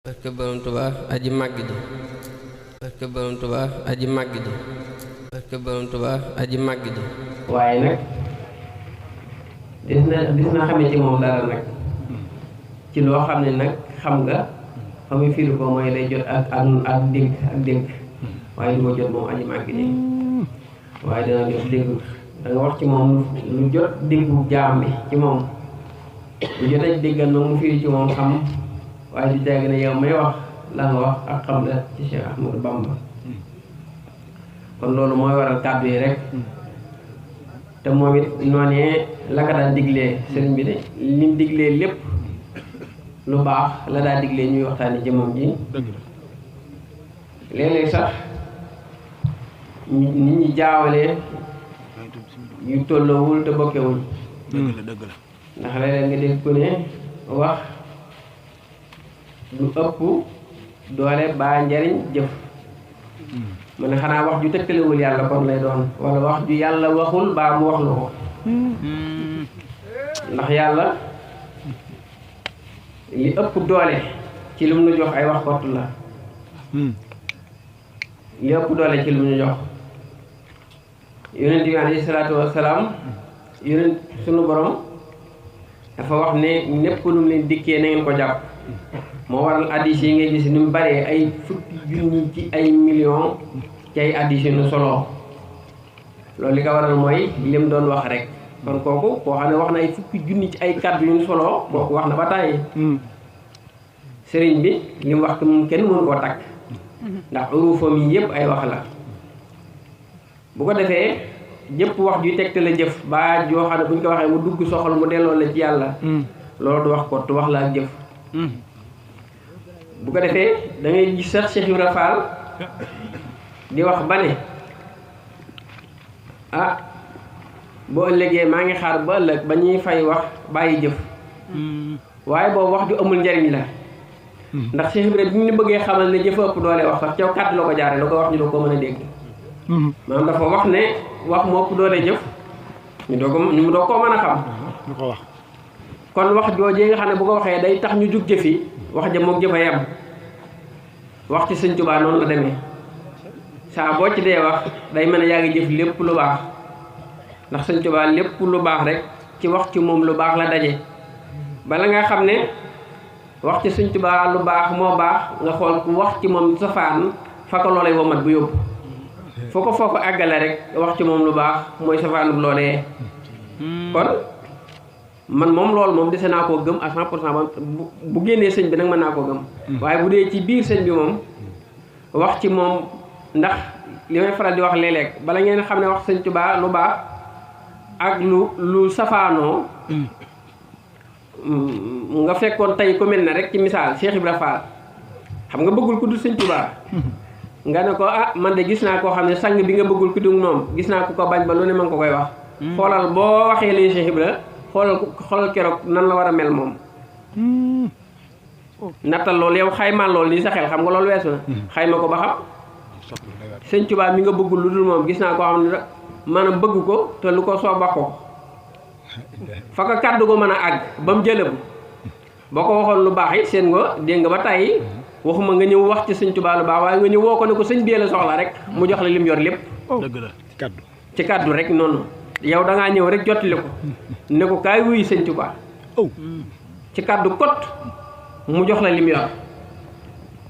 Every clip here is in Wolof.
barke Borom Tuubaa aji màgg ji barke Borom Tuubaa aji màgg ji barke Borom Tuubaa aji màgg ji waaye nag dis na xamee ci moom dara nag ci loo xam ne nag xam nga fa muy firi ko mooy lay jot ak dégg waaye du ko jot moom aji màgg ji waaye dana jot dégg da nga wax ci moom lu jot déggu jaam bi ci moom lu jot a déggal nag mu firi ci moom xam waaye du jàng ne yow may wax la nga wax ak xam la ci Cheikh Ahmadou Bamba kon loolu mooy waral kàddu yi rek te moom it noonee la ka daan diglee sëriñ bi de lim diglee lépp lu baax la daa diglee ñuy waxtaani jëmam ji léeg-léeg sax nit ñi jaawale yu tolloowul te bokkewul dëgg la ndax léeg-léeg nga dégg ku ne wax lu ëpp doole baa njariñ jëf mu ne xanaa wax ju tëkkalewul yàlla kon lay doon wala wax ju yàlla waxul baa mu wax lu ko ndax yàlla li ëpp doole ci lu mu nu jox ay wax kott la li ëpp doole ci lu mu nu jox yonent bi alayhi salaatu wassalaam yonent sunu borom dafa wax ne népp lu mu leen dikkee na ngeen ko jàpp moo waral addis yi ngay gis ni mu baree ay fukki junni ci ay million ci ay addis yu nu solo loolu li ko waral mooy lim doon wax rek kon kooku koo xam ne wax na ay fukki junni ci ay kàddu yu nu solo kooku wax na ba tàyyi sëriñ bi li mu wax ko moom kenn mënu koo takk ndax urufam yi yëpp ay wax la bu ko defee jëpp wax juy tegte la jëf ba joo xam ne bu ñu ko waxee mu dugg soxal mu delloo la ci yàlla loolu du wax ko tu wax la ak jëf bu ko defee da ngay gis sax Cheikh Ibra Fall di wax ba ne ah boo ëllëgee maa ngi xaar ba ëllëg ba ñuy fay wax bàyyi jëf waaye boobu wax ju amul njariñ la ndax Cheikh Ibra bi ñu bëggee xamal ne jëf ëpp doole wax sax caw kàddu la ko jaare la ko wax ñu doo ko mën a dégg maanaam dafa wax ne wax moo ëpp doole jëf ñu doo ko mën a xam ñu ko wax kon wax joojee nga xam ne bu ko waxee day tax ñu jug jëfi wax ja moom jëfa yam wax ci Sëñ Tuubaa noonu la demee saa boo ci dee wax day mel ne yaa ngi jëf lépp lu baax ndax Sëñ Tuubaa lépp lu baax rek ci wax ci moom lu baax la daje bala nga xam ne wax ci Sëñ Tuubaa lu baax moo baax nga xool ku wax ci moom safaan fa ko loolay womat bu yóbbu foo ko foofu àggale rek wax ci moom lu baax mooy safaanub loolee kon man moom loolu moom dese naa koo gëm à 100% bu génnee sëñ bi nag mën naa koo gëm waaye bu dee ci biir sëñ bi moom wax ci moom ndax li may faral di wax léeg-léeg bala ngeen xam ne wax Sëñ Tuubaa lu baax ak lu safaanoo nga fekkoon tey ku mel ne rek ci misaal Cheikh Ibra Fall xam nga bëggul ku dul Sëñ Tuubaa nga ne ko ah man de gis naa koo xam ne sang bi nga bëggul ku dul moom gis naa ku ko bañ ba lu ne ma nga ko koy wax xoolal boo waxee lii Cheikh Ibra xoolal keroog nan la war a mel moom nattal loolu yow xaymaal loolu nii sa xel xam nga loolu weesu na xayma ko ba xam Sëñ Tuubaa mi nga bëggul lu dul moom gis naa koo xam ne maanaam bëgg ko te lu ko soob wax ko fa ko kàddu ko mën a àgg ba mu jëlëbu boo ko waxoon lu baax it seen nga dégg nga ba tàyyi waxuma nga ñëw wax ci Sëñ Tuubaa lu baax waaye nga ñëw woo ko ne ko sëñ bi la soxla rek mu jox la lim yor lépp dëgg la ci kàddu rek noonu yow da ngaa ñëw rek jottali ko ne ko kaay wuyu Sëñ Tuubaa ci kàddu kot mu jox la lim yor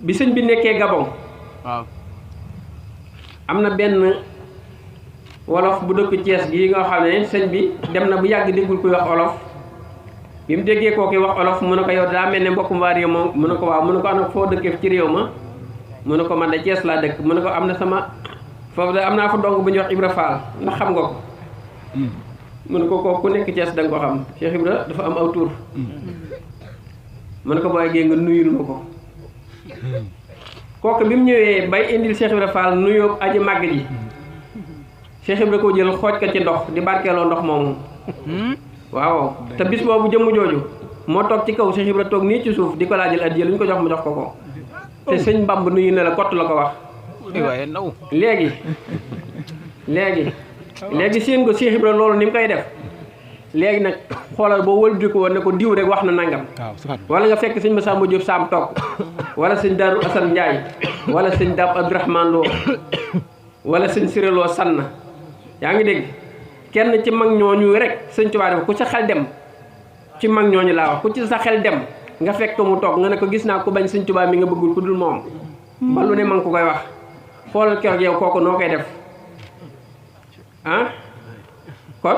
bi sëñ bi nekkee Gabon waaw am na benn wolof bu dëkk Thiès gii nga xam ne sëñ bi dem na bu yàgg déggul kuy wax olof bi mu déggee kooki wax olof mu ne ko yow daa mel ne mbokkum waa réew ma mu ne ko waaw mu ne ko ana foo dëkkee ci réew ma mu ne ko man de Thiès laa dëkk mu ne ko am na sama foofu de am naa fa dong bu ñuy wax Ibra Fall ndax xam nga ko mu ne ko kooku ku nekk Thiès da nga ko xam Cheikh Ibra dafa am aw tur mu ne ko booy gée nga nuyul ma ko kooku bi mu ñëwee bay indil Cheikh Ibra Fall nuyoo aji màgg ji Cheikh Ibra ko jël xooj ko ci ndox di barkeeloo ndox moomu waaw te bis boobu jëmm jooju moo toog ci kaw Cheikh Ibra toog nii ci suuf di ko laajal addiya lu ñu ko jox mu jox ko ko te sëñ Bamb nuyu ne la kott la ko wax léegi seen ko Cheikh Ibra loolu ni mu koy def léegi nag xoolal boo wëlbati ko woon ne ko diw rek wax na nangam wala nga fekk sëñ Massamba Diop Sam toog wala sëñ Darou Assane Ndiaye wala sëñ Dame Abdourahmane Lo wala sëñ Siréloo Sanna yaa ngi dégg kenn ci mag ñooñu rek sëñ Tuubaa def ku sa xel dem ci mag ñooñu laa wax ku ci sa xel dem nga fekk ko mu toog nga ne ko gis naa ku bañ sëñ Tuubaa mi nga bëggul ku dul moom ba lu ne ma ngi ko koy wax xoolal keroog yow kooku noo koy def ah kon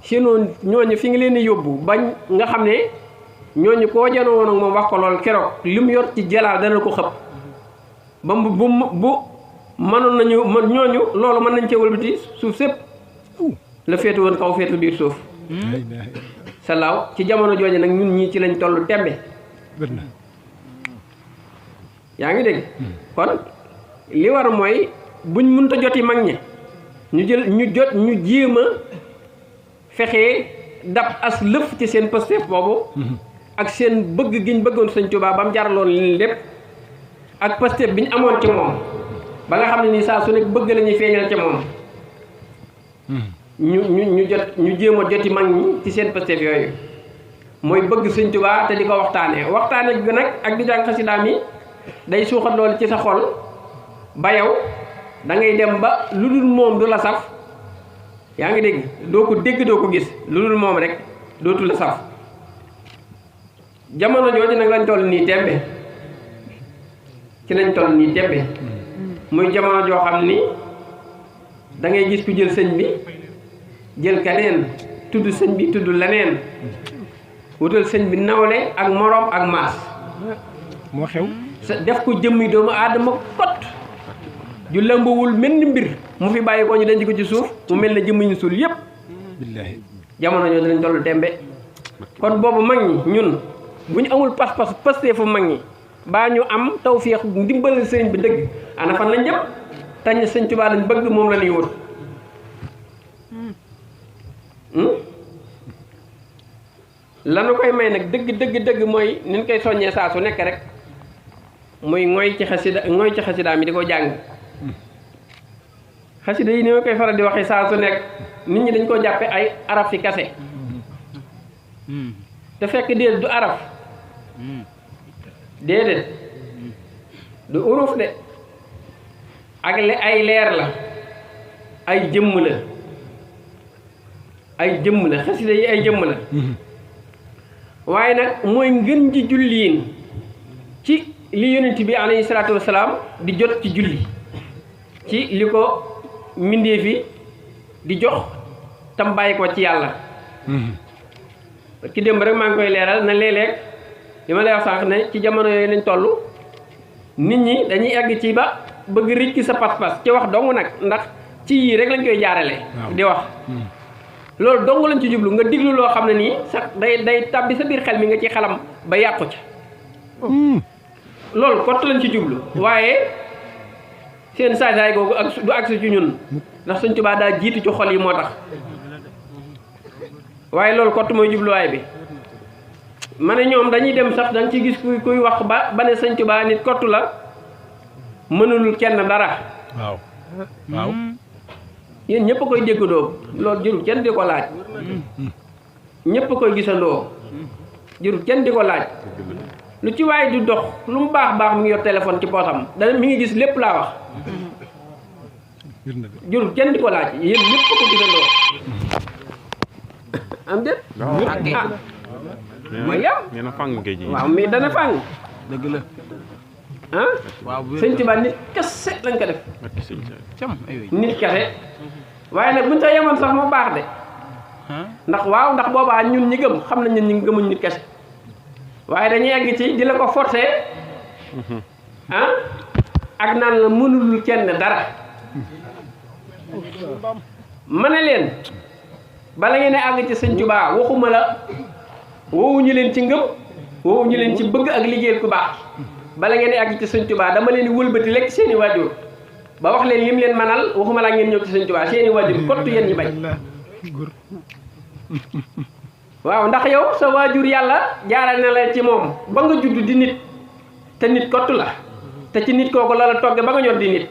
sinon ñooñu fi nga leen di yóbbu bañ nga xam ne ñooñu koo janoo woon ak moom wax ko lool keroog li mu yor ci jalaal dana ko xëpp ba bu mënoon nañu ñooñu loolu mën nañ cee wëlbati suuf sépp la féetu woon kaw féetu biir suuf salaaw ci jamono jooju nag ñun ñii ci lañ toll tembe yaa ngi dégg kon li war mooy buñ mënta joti mag ñi ñu jéem a fexee dab as lëf ci seen pësteef boobu ak seen bëgg giñ bëggoon sëñ Tuubaa ba mu jaraloon leen lépp ak pësteef bi ñu amoon ci moom ba nga xam ne nii saa su nekk bëgg la ñuy feeñal ci moom ñu jéem a joti mag ñi ci seen pësteef yooyu mooy bëgg sëñ Tuubaa te di ko waxtaane gi nag ak di jàng xasidaam yi day suuxat loolu ci sa xol ba yow da ngay dem ba lu dul moom du la saf yaa ngi dégg doo ko dégg doo ko gis lu dul moom rek dootu la saf jamono jooju nag lañ toll nii tembe ci lañ toll nii tembe muy jamono joo xam ni da ngay gis ku jël sëñ bi jël keneen tudd sëñ bi tudd leneen wutal sëñ bi nawle ak moroom ak maas moo xew def ko jëmmi doomu aadama kot ju lëmbawul mel ni mbir mu fi bàyyi ko ñu denc ko ci suuf mu mel ne jëmm ñu suul yépp billaahi jamono jooju lañ tollu tembe kon boobu mag ñi ñun bu ñu amul pas-pas pasteefu mag ñi baa ñu am tawfeex ndimbalal sëriñ bi dëgg ana fan lañ jëm tañ sëñ Tuubaa lañ bëgg moom la ñuy wut lanu koy may nag dëgg mooy ni ñu koy soññee saa su nekk rek muy ngoy ci xasida mi di ko jàng xasida yi ni ma koy faral di waxee saa su nekk nit ñi dañ ko jàppe ay araf fi kase te fekk déedéet du araf déedéet du uruf de ak ay leer la ay jëmm la xasida yi ay jëmm la waaye nag mooy ngën ji julliin ci li yonent bi alayhi salaatu wasalaam di jot ci julli ci li ko mbindéef fi di jox tam bàyyi ko ci yàlla ki démb rek maa ngi koy leeral na léeg-léeg li ma lay wax sànq ne ci jamono yooyu lañ toll nit ñi dañuy egg ci ba bëgg rëcc sa pas-pas ci wax dong nag ndax ci yii rek lañ koy jaarale di wax loolu dong lañ ci jublu nga diglu loo xam ne nii sax day tàbbi sa biir xel mi nga ci xalam ba yàqu ca loolu kott lañ ci jublu waaye seen saay-saay googu ak du agsi ci ñun ndax Sëñ Tuubaa daa jiitu ci xol yi moo tax waaye loolu kott mooy jubluwaay bi ma ne ñoom dañuy dem sax dañ ci gis kuy wax ba ne Sëñ Tuubaa nit kott la mënulul kenn dara waaw yéen ñëpp a koy déggandoo loolu jërul kenn di ko laaj ñëpp a koy gisandoo jërul kenn di ko laaj lu ci waaye du dox lu mu baax mu ngi yor téléphone ci poosam dana mi ngi gis lépp laa wax jërul kenn di ko laaj yéen ñëpp a ko gisandoo am déet mooy yam waaw mais dana fàng dëgg la ah Sëñ Tuubaa nit kese lañ ko def nit kese waaye nag buñ sa yemoon sax mu baax de ndax boobaa ñun ñi gëm xam nañ ne ñu gëmuñ nit kese waaye dañuy egg ci di la ko forcer ak naan la mënulul kenn dara ma ne leen bala ngeen a àgg ci Sëñ Tuubaa waxuma la woowuñu leen ci ngëm woowuñu leen ci bëgg ak liggéeyal ku baax bala ngeen a àgg ci Sëñ Tuubaa dama leen di wëlbati lekk seeni waajur ba wax leen lim leen manal waxuma laa ngeen ñëw ci Sëñ Tuubaa seeni waajur kottu yéen ñi bañ waaw ndax yow sa waajur yàlla jaaral na la ci moom ba nga judd di nit te nit kottu la te ci nit kooku la la togge ba nga ñor di nit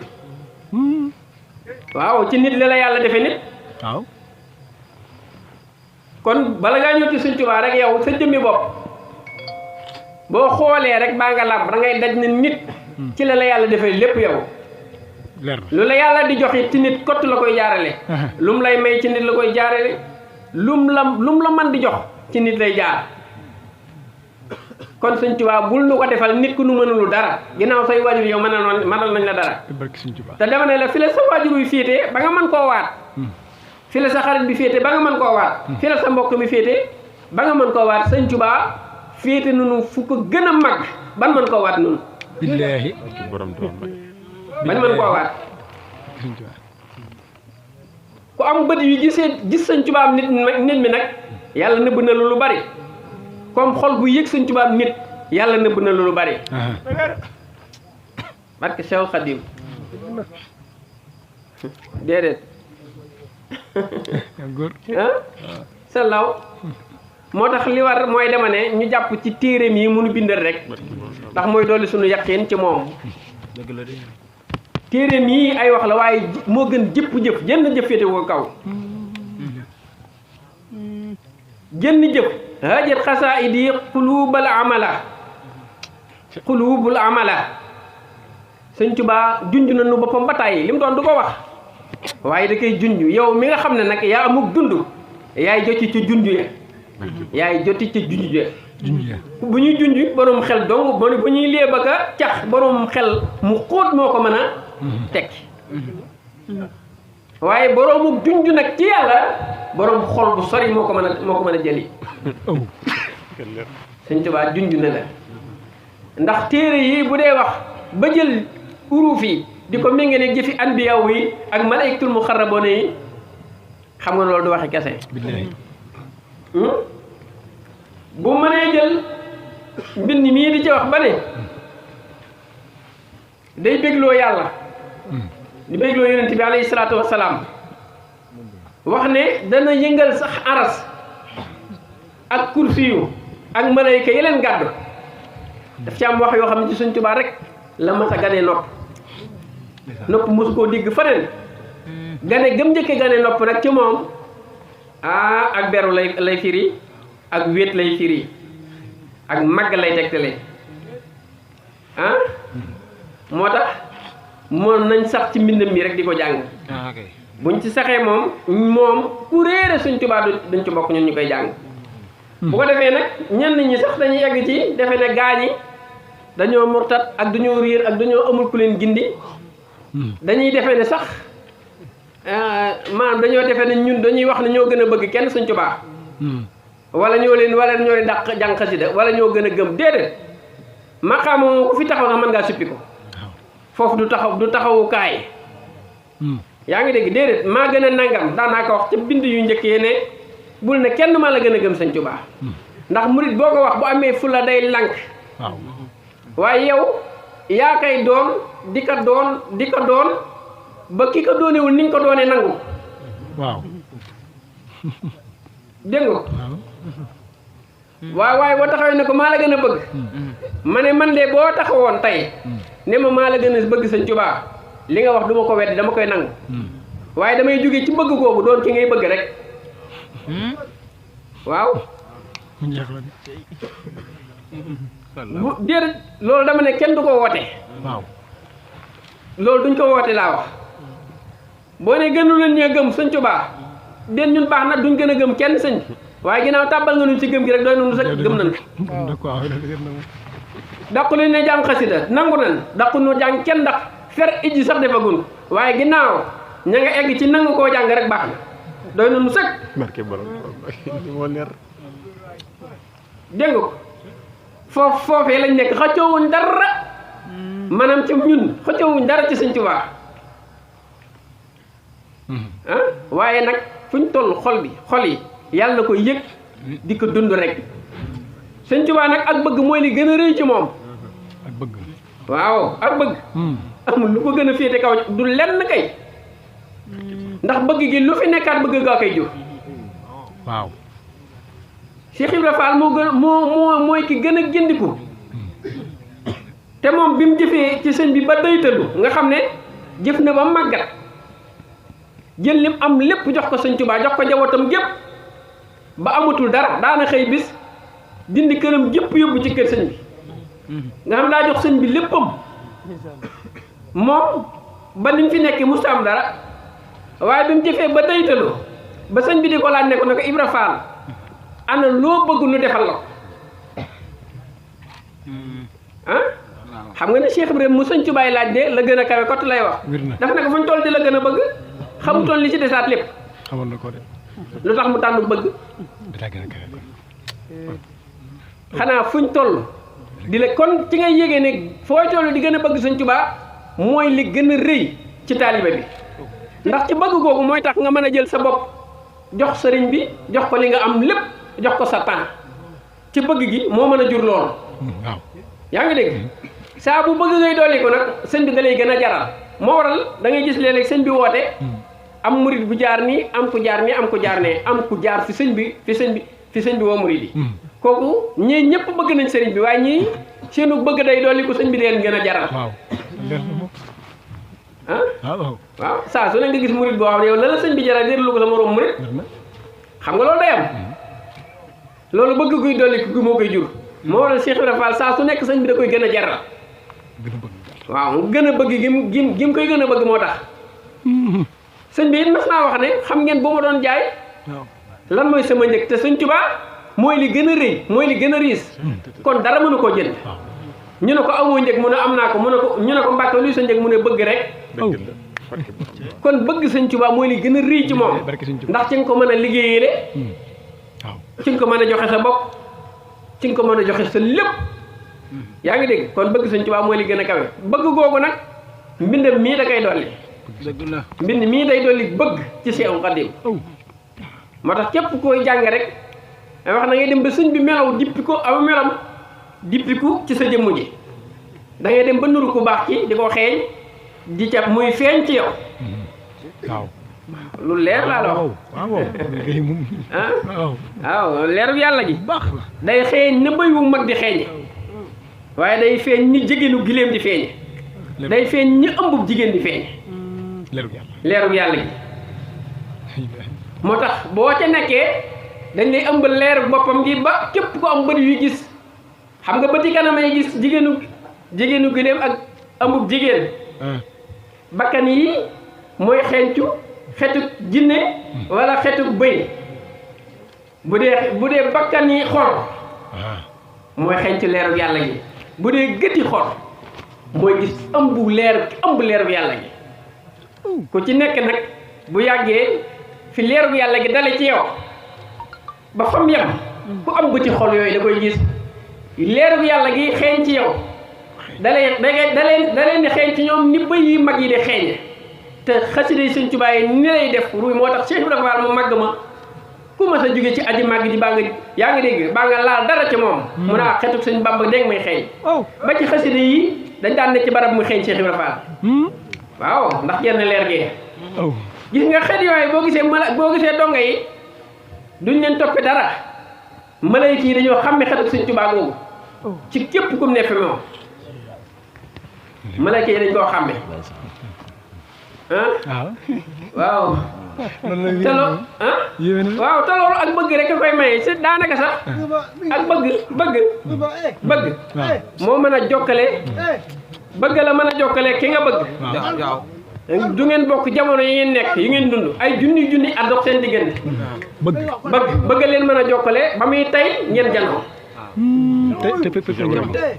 waaw ci nit la yàlla defe nit waaw kon bala ngaa ñëw ci Sëñ Tuubaa rek yow sa jëmmi bopp boo xoolee rek baa nga làmb da ngay daj ne nit ci la yàlla defee lépp yow leer lu la yàlla di joxe ci nit kott la koy jaarale lu mu lay may ci nit la koy jaarale lu mu la man di jox ci nit lay jaar kon Sëñ Tuubaa bul nu ko defal nit ku nu mënulu dara ginnaaw say waajur yow mënal nañ la dara barke Sëñ Tuubaa te dama ne la fi la sa waajur wi féete ba nga mën koo waat fi la sa xarit bi féete ba nga mën koo waat fi la sa mbokk mi féete ba nga mën koo waat Sëñ Tuubaa féete nunu fu ko gën a mag ban mën koo waat nunu billaahi bañ mën koo waat Sëñ Tuubaa ku am bët yu gis Sëñ Tuubaa nit mi nag yàlla nëbb na lu bari comme xol bu yëg Sëñ Tuubaa nit yàlla nëbb na lu bari barke Seex Xaadim déedéet góor sallaw moo tax li war mooy dema ne ñu jàpp ci téereem yi munu bindal rek ndax mooy dolli suñu yaqin ci moom dëgg la de téereem yi ay wax la waaye moo gën jëpp jëf jënn jëf féete ko kaw jënn jëf hajat xasaidi xuluubal amala Sëñ Tuubaa junj na nu boppam ba tàyyi li mu doon du ko wax waaye da koy junj yow mi nga xam ne nag yaa amuk dund yaay joti ca junj ya yaay joti ca junj ya bu ñuy junj borom xel dong bu ñuy léeb aka cax borom xel mu xóot moo ko mën a tekki waaye boroomu junj nag ci yàlla borom xol bu sori moo ko mën a jëli Sëñ Tuubaa junj na la ndax téere yi bu dee wax ba jël uruuf yi di ko méngale jëfi anbiyaaw yi ak malaayikatul muxarraboon yi xam nga loolu du waxi kese bu mënee jël mbind mii di ci wax ba ne day bégloo yàlla di bégloo yonent bi alayhi salaatu wassalaam wax ne dana yëngal sax aras ak kursiyu ak malayka yi leen gàddu daf ci am wax yoo xam ne ci Sëñ Tuubaa rek la mas a ganee nopp mosu koo digg faneen gane gëm njëkke gane nopp nag ci moom ak beru lay firi ak wéet lay firi ak màgg lay tegtale moo tax moom nañ sax ci mbindam mi rek di ko jàng buñ ci saxee moom ku réere Sëñ Tuubaa dañ ci bokk ñun ñu koy jàng bu ko defee nag ñenn ñi sax dañuy egg ci defe ne gaañi dañoo murtat ak dañoo réer ak dañoo amul ku leen gindi dañuy defee ne sax maanaam dañoo defee ne ñun dañuy wax ne ñoo gën a bëgg kenn Sëñ Tuubaa wala ñoo leen dàq jàng xasida wala ñoo gën a gëm déedéet maqaama moom ku fi taxaw sax mën ngaa suppi ko foofu du taxawukaay yaa ngi dégg déedéet maa gën a nangam daanaa ko wax ca bind yu njëkkee ne bul ne kenn maa la gën a gëm Sëñ Tuubaa ndax murit boo ko wax bu amee fulla day lànk waaye yow yaa koy doon di ko doon ba ki ko doonewul ni nga ko doonee nangu waaw dégg nga waaye boo taxawee ne ko maa la gën a bëgg ma ne man de boo taxawoon tey ne ma maa la gën a bëgg Sëñ Tuubaa li nga wax duma ko weddi dama koy nangu waaye damay jóge ci bëgg googu doon ki ngay bëgg rek waaw bu déedéet loolu dama ne kenn du ko woote waaw loolu duñ ko woote laa wax boo ne gënu leen ñee gëm Sëñ Tuubaa den ñun baax na duñ gën a gëm kenn sëñ waaye ginnaaw tàbbal nga nuñ ci gëm gi rek doy noonu sax gëm nañ ko daqu leen ne jàng xasida nangu nan daqu nu jàng kenn ndax fer ijji sax defagun waaye ginnaaw ña nga egg ci nangu koo jàng rek baax na doy noonu sëg barke borom moo leer dégg nga ko foofee lañ nekk xëccoowuñ dara maanaam ci ñun xëccoowuñ dara ci Sëñ Tuubaa waaye nag fu ñu toll xol yi yàlla na ko yëg di ko dund rek Sëñ Tuubaa nag ak bëgg mooy li gën a rëy ci moom ak bëgg waaw ak bëgg amul lu ko gën a féete kaw du lenn kay ndax bëgg gi lu fi nekkaat bëgg gaa koy jur waaw Cheikh Ibra Fall mooy ki gën a gindiku te moom bi mu jëfee ci sëñ bi ba daytalu nga xam ne jëf na ba màggat jël lim am lépp jox ko Sëñ Tuubaa jox ko njabootam gépp ba amatul dara daana xëy bis dindi këram jëpp yóbbu ci kër sëñ bi nga xam daa jox sëñ bi léppam moom ba ni mu fi nekk musta am dara waaye bi mu jëfee ba daytaloo ba sëñ bi di ko laaj ne ko ne ko Ibra Fall ana loo bëgg nu defal la ko ah xam nga ne Cheikh Ibrahima mu sëñ Tubaay laaj de la gën a kawe kott lay wax daf ne ko fuñ toll di la gën a bëgg xamutoon li ci desaat lépp xamoon na ko de lu tax mu tànn bëgg bi daa gën a kawe kon xanaa fuñ toll di la kon ci ngay yégee ne fooy toll di gën a bëgg sëñ Tubaa mooy li gën a rëy ci taalibe bi ndax ci bëgg googu mooy tax nga mën a jël sa bopp jox sëriñ bi jox ko li nga am lépp jox ko sa temps ci bëgg gi moo mën a jur loolu waaw yaa ngi dégg saa bu bëgg ngay dolli ko nag sëñ bi da lay gën a jaral moo waral da ngay gis léeg-léeg sëñ bi woote am murid bu jaar nii am ku jaar nii am ku jaar nee am ku jaar fi sëñ bi woo murid yi kooku ñii ñëpp bëgg nañ sëriñ bi waaye ñii seenu bëgg day dolli ko sëñ bi leen gën a jaral waaw leer na moom ah waaw waaw saa su ne nga gis murid boo xam ne yow la la sëñ bi jaral déerlu ko sa moroom murid xam nga loolu day am loolu bëgg guy dolli ko gu moo koy jur moo waral Cheikh Ibrahima Fall saa su nekk sëñ bi da koy gën a jaral gën a bëgg waaw mu gën a bëgg gim koy gën a bëgg moo tax sëñ bi it mas naa wax ne xam ngeen bu ma doon jaay waaw lan mooy sama njëg te sëñ Tuubaa mooy li gën a rëy mooy li gën a riis kon dara mënu koo jënd ñu ne ko amoo njëg mu ne am naa ko mu ne ko ñu ne ko Mbàkke luy sa njëg mu ne bëgg rek kon bëgg sëñ Tuubaa mooy li gën a rëy ci moom ndax ci nga ko mën a liggéeyale waaw ci nga ko mën a joxe sa bopp ci nga ko mën a joxe sa lépp yaa ngi dégg kon bëgg sëñ Tuubaa mooy li gën a kawe bëgg googu nag mbindam mii da koy dolli dëgg la mbind mii day dolli bëgg ci Seexul Xadiim moo tax képp koy jàng rek da wax na ngay dem ba sëñ bi melaw dippi ko aw melam dippiku ci sa jëmm ji da ngay dem ba nuru ku baax ci di ko xeeñ di ca muy feeñ ci yow waaw lu leer laa la wax waaw kay moom ah waaw waaw leeru yàlla gi baax la day xeeñ na bëy wu mag di xeeñe waaye day feeñ ni jigéenu giléem di feeñe day feeñ ni ëmbub jigéen di feeñe leeru yàlla leeru yàlla gi moo tax boo ca nekkee dañ lay ëmb leeru boppam gi ba képp ko am bët yu gis xam nga bëti kanamay gis jigéenu giléem ak ëmbub jigéen bakkan yi mooy xeeñcu xetuk jinne wala xetuk bëy bu dee bakkan yi xol mooy xeeñcu leeru yàlla gi bu dee gëti xol mooy gis ëmb leeru yàlla gi ku ci nekk nag bu yàggee fi leeru yàlla gi dale ci yow ba fam yem ku am bëti xol yooyu da koy gis leeru yàlla gi xeeñ ci yow da leen di xeeñ ci ñoom ni bëy yi mag yi di xeeñe te xasida yi Sëñ Tuubaa yi ni lay def ruuy moo tax Cheikh Ibrahima Fall mu màgg ma ku ma sa jóge ci aji màgg ji baa nga yaa ngi dégg baa nga laal dara ci moom mu ne ah xetuk Sëñ Bamba dégg may xeeñ ba ci xasida yi dañ daan ne ci barab muy xeeñ Cheikh Ibrahima Fall waaw ndax genn leer gee gis nga xet yooyu boo gisee donga yi duñ leen toppe dara malayka yi dañoo xam ne xetuk Sëñ Tuubaa googu ci képp kum ne fi moom malayka yi dañ koo xàmme waaw te waaw te loolu ak bëgg rek a koy maye si daanaka sax ak bëgg moo mën a jokkale bëgg la mën a jokkale ki nga bëgg du ngeen bokk jamono yi ngeen nekk yu ngeen dund ay junni at dox seen diggante bëgg leen mën a jokkale ba muy tey ngeen janoo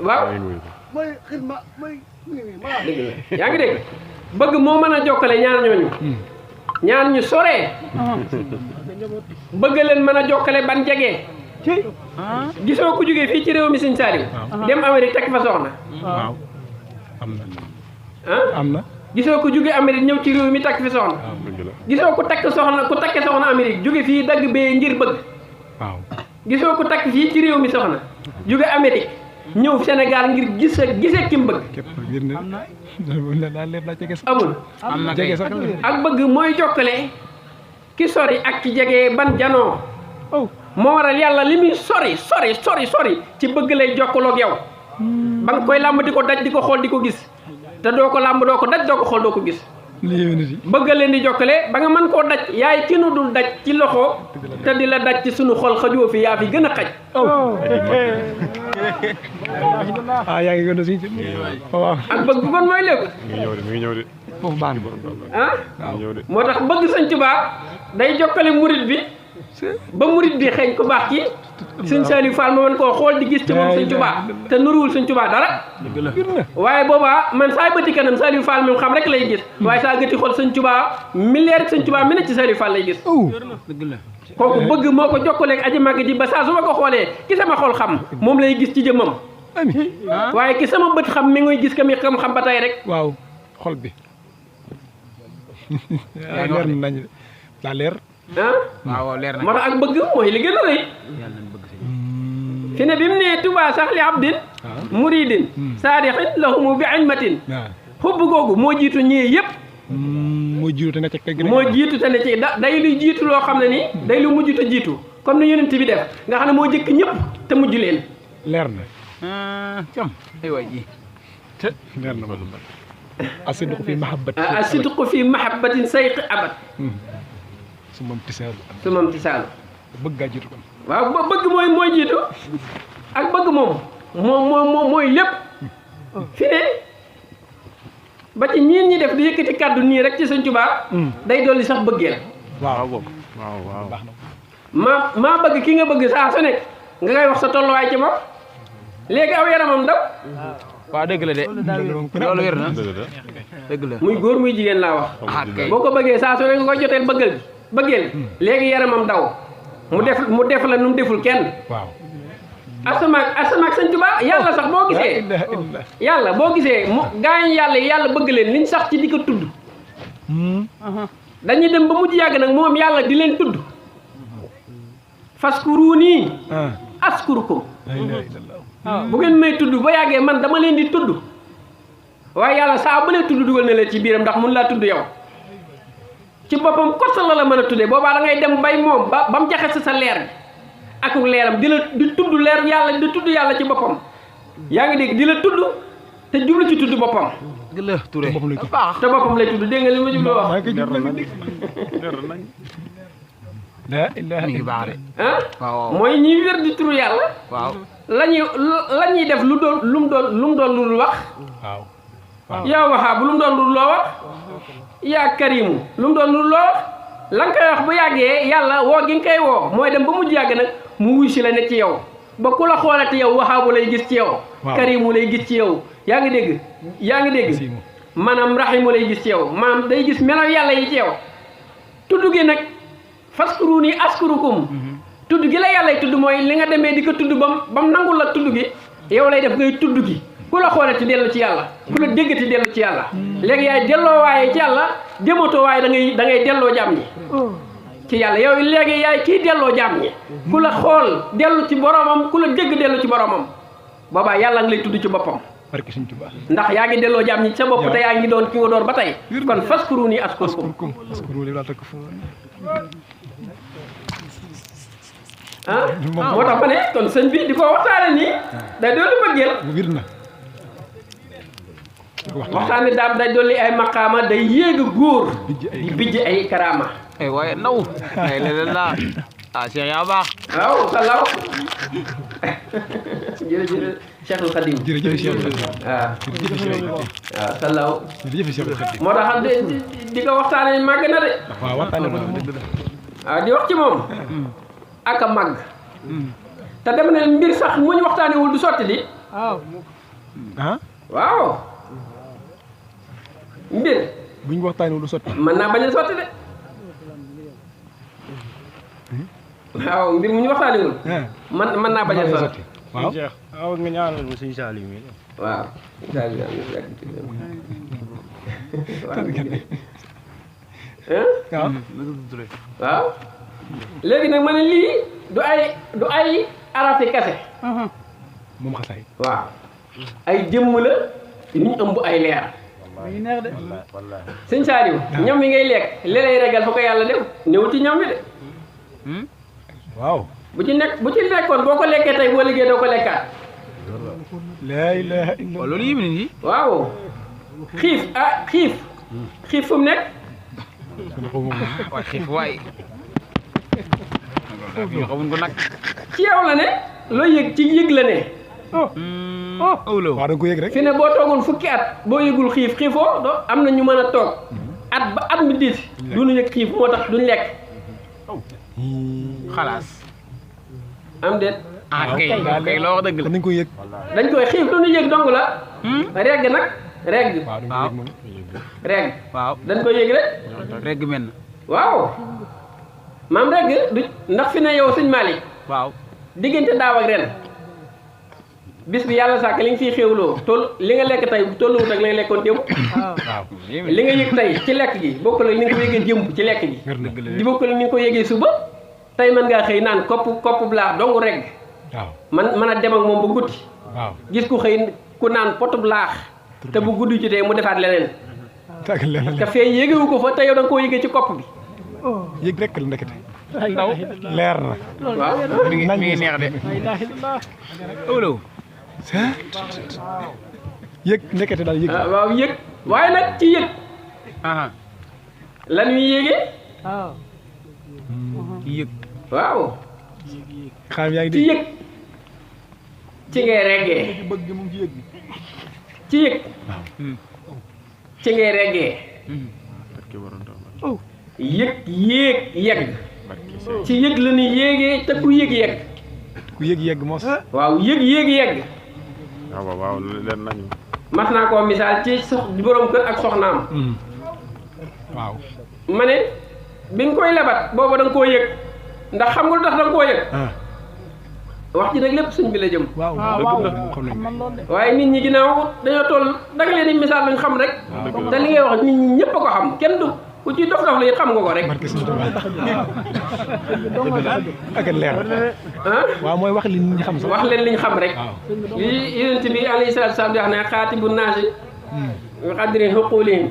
waaw dëgg la yaa ngi dégg bëgg moo mën a jokkale ñaar ñooñu ñaar ñu soree bëgg leen mën a jokkale ban jege gisoo ku jógee fii ci réew mi Sëñ Saaliw dem Amérique tekk fa soxna waaw am na gisoo ko jóge Amérique ñëw ci réew mi takk fi soxna gisoo ko takke soxna Amérique jóge fii dagg bee ngir bëgg waaw gisoo ko takk fii ci réew mi soxna jóge Amérique ñëw Sénégal ngir gisee ki mu bëgg amul ak bëgg mooy jokkale ki sori ak ki jege ban janoo moo waral yàlla li muy sori ci bëgg lay jokkaloog yow ba nga koy làmb di ko daj di ko xool di ko gis te doo ko làmb doo ko daj doo ko xool doo ko gis bëgg leen di jokkale ba nga mën koo daj yaay ki nu dul daj ci loxo te di la daj ci sunu xol xajoo fi yaa fi gën a xaj yaa ngi gën a si waaw ak bëgg kon mooy léegi mi ngi ñëw de foofu baax na ah mi ngi ñëw de moo tax bëgg Sëñ Tuubaa day jokkale murit bi ba murit bi xeeñ ku baax ki Sëñ Saliou Fall ma mën koo xool di gis ci moom Sëñ Tuubaa te nuruwul Sëñ Tuubaa dara waaye boobaa man saa bëti kanam Saliou Fall mi xam rek lay gis waaye saa gëti xool Sëñ Tuubaa mi leer Sëñ Tuubaa mi ne ci Saliou Fall lay gis kooku bëgg moo ko jokkaleeg aji màgg ji ba saa su ma ko xoolee ki sama xol xam moom lay gis ci jëmmam waaye ki sama bët xam mi ngay gis ka mi xam-xam ba tey rek waaw xol bi leer nañ daa leer waaw leer na moo tax ak bëgg mooy li gën a rëy fi ne bi mu nee Tuubaa sax li abdin muridin saadixin lahumu bi ilmatin xubb googu moo jiitu ñëwee yëpp moo jiitu te ne ci moo jiitu te ne ci day luy jiitu loo xam ne ni day lu mujj te jiitu comme ni yonent bi def nga xam ne moo jëkk ñëpp te mujj leen leer na cam ay waay ji leer na asidqu fi mahabbatin asidqu fi mahabbatin sayqi abad su moom tisaalu bëgg gaa jiitu kon waaw bëgg mooy jiitu ak bëgg moom mooy lépp fi ne ba ci ñiin ñi def di yëkkati kàddu nii rek ci Sëñ Tuubaa day dolli sax bëggeel waaw waaw baax na maa bëgg ki nga bëgg saa su nekk nga koy wax sa tolluwaay ci moom léegi aw yaramam daw waaw dëgg la de loolu wér na dëgg la muy góor muy jigéen laa wax boo ko bëggee saa su nekk nga koy joteel bëggeel léegi yaramam daw mu def la nu mu deful kenn waaw asamaak Sëñ Tuubaa yàlla sax boo gisee yàlla boo gisee mu gaañ yàlla bëgg leen liñ sax ci di ko tudd dañuy dem ba mujj yàgg nag moom yàlla di leen tudd faskuruuni askurukum bu ngeen may tudd ba yàggee man dama leen di tudd waaye yàlla saa bu leen tudd dugal na leen ci biiram ndax mun laa tudd yow ci boppam kosa la mën a tuddee boobaa da ngay dem bay moom ba mu jaxase sa leer bi ak leeram di tudd leer yàlla di tudd yàlla ci boppam yaa ngi dégg di la tudd te jublu ci tudd boppam dëgg la Touré te boppam lay tudd dégg nga li ma jublu wax mi ngi baax de ah mooy ñiy wér di turu yàlla waaw la ñuy def lu mu doon lu wax waaw yaa waxaa bu lu mu doon lu loo wax yaa karimu lu mu doon lu loo wax la nga koy wax bu yàggee yàlla woo gi nga koy woo mooy dem ba mujj yàgg nag mu wuy si la ne ci yow ba ku la xoolati yow waxaabu lay gis ci yow karimu lay gis ci yow yaa ngi dégg maanaam rahimu lay gis ci yow maanaam day gis melaw yàlla yi ci yow tudd gi nag faskuruni askurukum tudd gi la yàllay tudd mooy li nga demee di ko tudd bam nangul la tudd gi yow lay def ngay tudd gi ku la xoolati dellu ci yàlla ku la déggati dellu ci yàlla léegi yaay delloo waaye ci yàlla jëmatoo waaye da ngay delloo jàmm ñi ci yàlla yow léegi yaay kii delloo jàmm ñi ku la xool dellu ci boromam ku la dégg dellu ci boromam boobaa yàlla nga lay tudd ci boppam barke Sëñ Tuubaa ndax yaa ngi delloo jàmm ñi sa bopp te yaa ngi doon ki nga doon ba tey kon faskuruni askurukum moo tax ma ne kon sëñ bi di ko waxtaane nii day doon bëggeel wir na waxtaane daam day dolli ay maqaama day yéeg a góor di bijj ay karaama ay waaye naw ay leneen la Cheikh yaa baax waaw salaw jërëjëf Cheikhul Khadim waaw salaw moo tax di ko waxtaane màgg na de waaw di wax ci moom ak a màgg te dem na mbir sax mu ñu waxtaanewul du sotti di waaw mbir bu ñu waxtaanewul du sotti mën naa bañ a sotti de waaw mbir mu ñu waxtaanewul mën naa bañ a sotti waaw waaw nga ñaanal ma Sëñ Saliou mi waaw waaw léegi nag ma ne lii du ay arafi kase moom xasaay waaw ay jëmm la ñu ëmb ay leer Sëñ Saliou ñam yi ngay lekk li lay regal fa ko yàlla def néew ci ñam wi de waaw bu ci nekkoon boo ko lekkee tey boo liggéey doo ko lekkaat laa ilaaha illa loolu yéeme na nii waaw xiif xiif fu mu nekk waay xiif waay xamuñ ko nag ci yow la ne loo yëg ci yëg la ne awlaw waaw da nga ko yëg rek fi ne boo toogoon fukki at boo yëgul xiif xiifoo do am na ñu mën a toog at ba at mi diis duñu yëg xiif moo tax duñ lekk xalaas am déet kay loo wax dëgg la kon dañ ko yëg dañ koy xiif duñu yëg dong la regg nag regg waaw dañ ko yëg moom regg waaw dañ koy yëg rek rek men waaw maam regg du ndax fi ne yow sëñ Malick waaw diggante daaw ak ren bis bi yàlla sàkk li nga fiy xéwloo toll li nga lekk tey tolluwut ak li nga lekkoon démb waaw li nga yëg tey ci lekk gi bokkul ak ni nga ko yëgee démb ci lekk gi di bokkul ak ni nga ko yëgee suba tey mën ngaa xëy naan kopp blaax dong regg waaw man mën a dem ak moom ba guddi waaw gis ku xëy ku naan potu blaax te bu guddi jotee mu defaat leneen tàgg leen te fee yéegewu ko fa te yow da nga koo yëgee ci kopp bi yëg rek la ndekete ndaw leer na waaw mi ngi neex de awlaw yëg ndekete daal yëg waaw yëg waaye nag ci yëg aha la ñuy yéegee yëg waaw xam yaa ngi ci dégg yëg ci ngay reggee bëgg mu ngi ci yëg ci yëg ci ngay reggee yëg yéeg yegg ci yëg la ñuy yéegee te ku yëg yegg ku yëg yegg mos waaw yëg yéeg yegg waaw leen nañu mas naa koo misaal ci borom kër ak soxnaam waaw ma ne bi nga koy lebat booba da nga koo yëg ndax xam nga lu tax da nga koo yëg wax ji nag lépp suñ bi la jëm waaw xam nañ waaye nit ñi ginnaaw dañoo toll da nga leen di misaal luñ xam rek te li ngay wax nit ñi ñëpp a ko xam kenn du ku ci dof la it xam nga ko rek barke Sëñ Tuubaa ak leer ah waaw mooy wax li nit ñi xam sax wax leen liñ xam rek waaw li yonent bi alayhi salaatu salaam di wax ne xaatibu naasi bi qadri huquulihim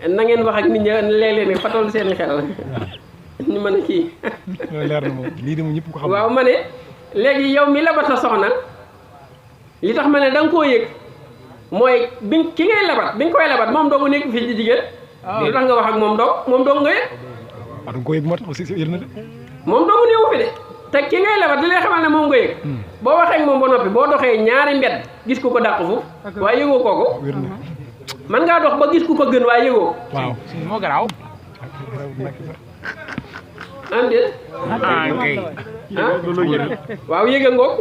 na ngeen wax ak nit ñi léeg-léeg ne fatol seeni xel ñu mën a kii loolu leer na moom lii de moom ñëpp ko xam waaw ma ne léegi yow mi labat sa soxna li tax ma ne da nga koo yëg mooy bi ki ngay labat bi nga koy labat moom doogu nekk fii ci jigéen li tax nga wax ak moom doog nga yëg waaw da nga ko yëg moo tax aussi yër na de moom doogu néewu fi de te ki ngay labat li lay xamal ne moom nga yëg boo waxee ak moom ba noppi boo doxee ñaari mbedd gis ku ko dàq fu waaye yëgoo kooku wér na man ngaa dox ba gis ku ko gën waaye yëgoo waaw moo garaaw am déet kay waaw yëga ngoog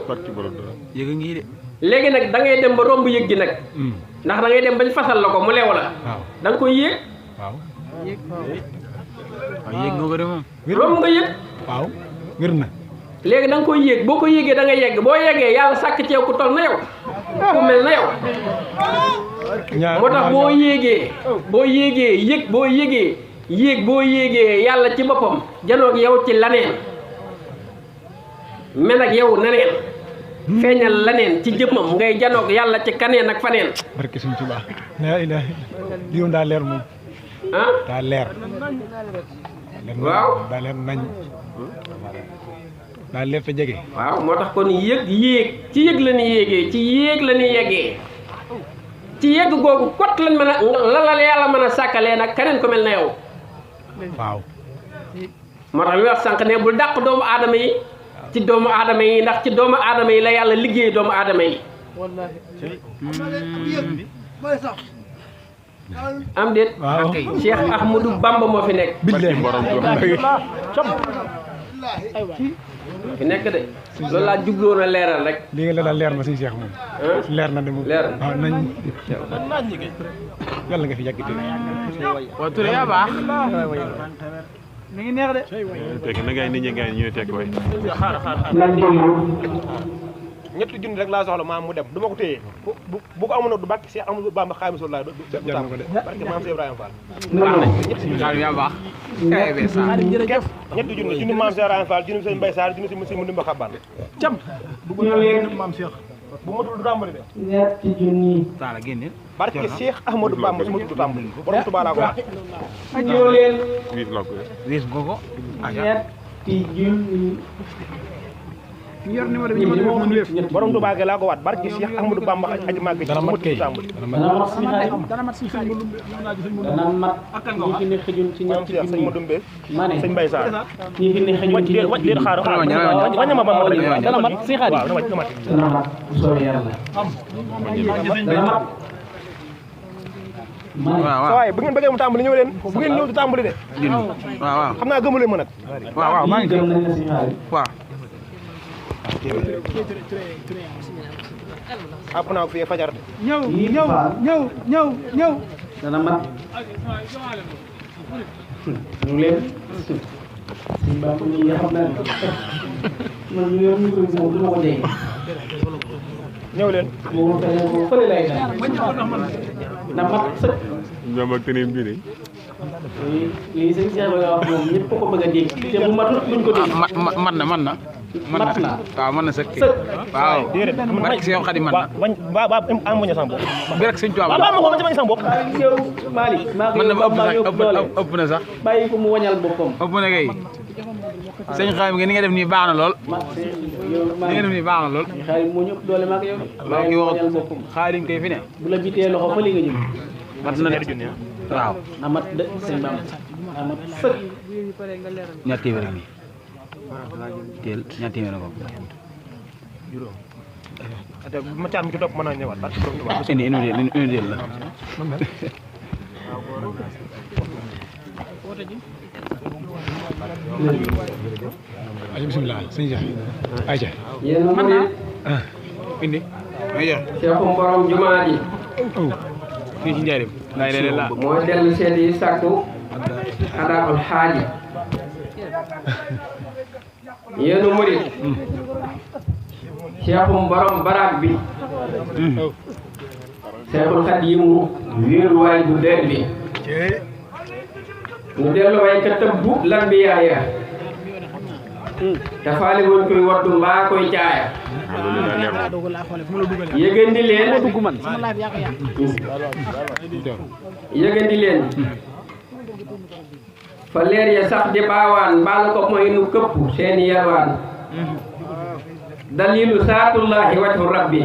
yëg a ngi de léegi nag da ngay dem ba romb yëg gi nag ndax da ngay dem bañ fasal la ko mu leew la waaw da nga koy yéeg waaw waaw yëg nga ko de moom romb nga yëg waaw wér na léegi da nga koy yéeg boo ko yéegee da nga yegg boo yeggee yàlla sàkk ci yow ku toll na yow ku mel na yow moo tax boo yéegee yëg boo yéegee yàlla ci boppam janoog yow ci laneen mel ak yow naneen feeñal laneen ci jëmmam ngay janoog yàlla ci kaneen ak faneen barke Sëñ Tuubaa laa ilaaha lii moom daa leer moom ah daa leer waaw daa leer nañ daa leer te jege waaw moo tax kon yéeg ci yéeg la ñuy yéegee ci yéeg la ñuy yeggee ci yegg googu kot lañ mën a la yàlla mën a sàkkalee nag keneen ko mel na yow waaw moo tax ñu wax sànq ne bul dàq doomu aadama yi ci doomu aadama yi ndax ci doomu aadama yi la yàlla liggéey doomu aadama yi am déet waaw Cheikh Ahmadou Bamba moo fi nekk billahi fi nekk de loolu laa jubloon a leeral rek lii nga daal leer na Sëñ Cheikh moom leer na de moom leer waaw nañ yàlla nga fi yàgg te waaw Touré yaa baax mi ngi neex de. tekk na ngay nit ñi ngay ñu tekk way ñetti junni rek laa soxla maam mu dem du ma ko téye bu ko amoon du barke Cheikh Amadou Bamba Xaadimu Rasuul du jar na ko de barke maam Cheikh Ibrahima Fall. waaw yaa baax jërëjëf ñetti junni maam Cheikh Ibrahima Fall junni sëñ Mbaye Sarr junni si mu dimba xabbaan cam bu ñëwee maam Cheikh bu matul du tàmbali de ñetti junni taala génne barke Cheikh Ahmadou Bamba su matul du tàmbali borom Tuubaa laa ko wax ñëw leen wiit la ko wees nga ko ñetti junni yor numéro bi ñu ma wéef borom Touba ge laa ko waat barki Cheikh Ahmadou Bamba aji màgg dana mat kay dana mat ñi fi ne xëjun ci maam ñetti Cheikh sëñ Modou Mbé ma ne sëñ Mbaye Sarr ñi fi ne xëjun ci ñetti wàcc déet xaar wàññi ma ba ma dana mat si xaar waaw dana mat dana mat bu soobee yàlla dana mat sa waaye bu ngeen bëggee mu tàmbali ñëw leen bu ngeen ñëw di tàmbali de waaw xam naa gëmu leen ma nag waaw maa ngi gëm nañ la si xaar waaw àpp naa ko fii fajar de ñëw dana mat ñu leen suñ bàpp ñi nga xam ne man ñu yor micro bi moom du ma ko dégg ñëw leen moom feneen moom fële lay dal na mat sëkk ñoom ak teneen bii de. lii sëñ Cheikh Ba wax moom ñëpp ko bëgg a dégg te bu matut duñ ko dégg man na mat na waaw man na sëkk sëkk waaw déedéet barke si yow Xadim man na wañ ba am muñu sama bopp bi rek sëñ Tuubaa ba ma ko ma ci bañ sama bopp yow Malick maa man na ngi maa yóbbu doole ëpp na sax bàyyi ko mu wañal boppam ëpp na kay sëñ Xadim nga ni nga def nii baax na lool yow ni nga def nii baax na lool xaalis moo ñëpp doole maa ngi yow bàyyi ko wañal boppam Xadim kay fi ne bu la bitee loxo fa li nga jëm mat na de waaw na mat de sëñ Bam na mat sëkk ñaar téeméer ak nii teel ñaar téeméer ak juróom ate ma caat mi ci topp mën naa ñëwaat parce que indi indi la aja bismillah sëñ Cheikh aja yéen a mën indi may jox Seexum borom jumaa ji fii ci njaarim laa ilaaha illallaah moo dellu seet yi sàkku adaakul xaaji yéen a murit Seexum borom baraag bi Seexul Xadiimu wéeruwaay bu dër bi ñu dellu way ka tëbbu lan bi yaaya dafaale woon koy waddu mbaa koy caaya yëgandi leen yëgandi leen fa leer ya sax di baawaan mbaal ko mooy nu këpp seeni yalwaan dalilu saatullahi wajhu rabbi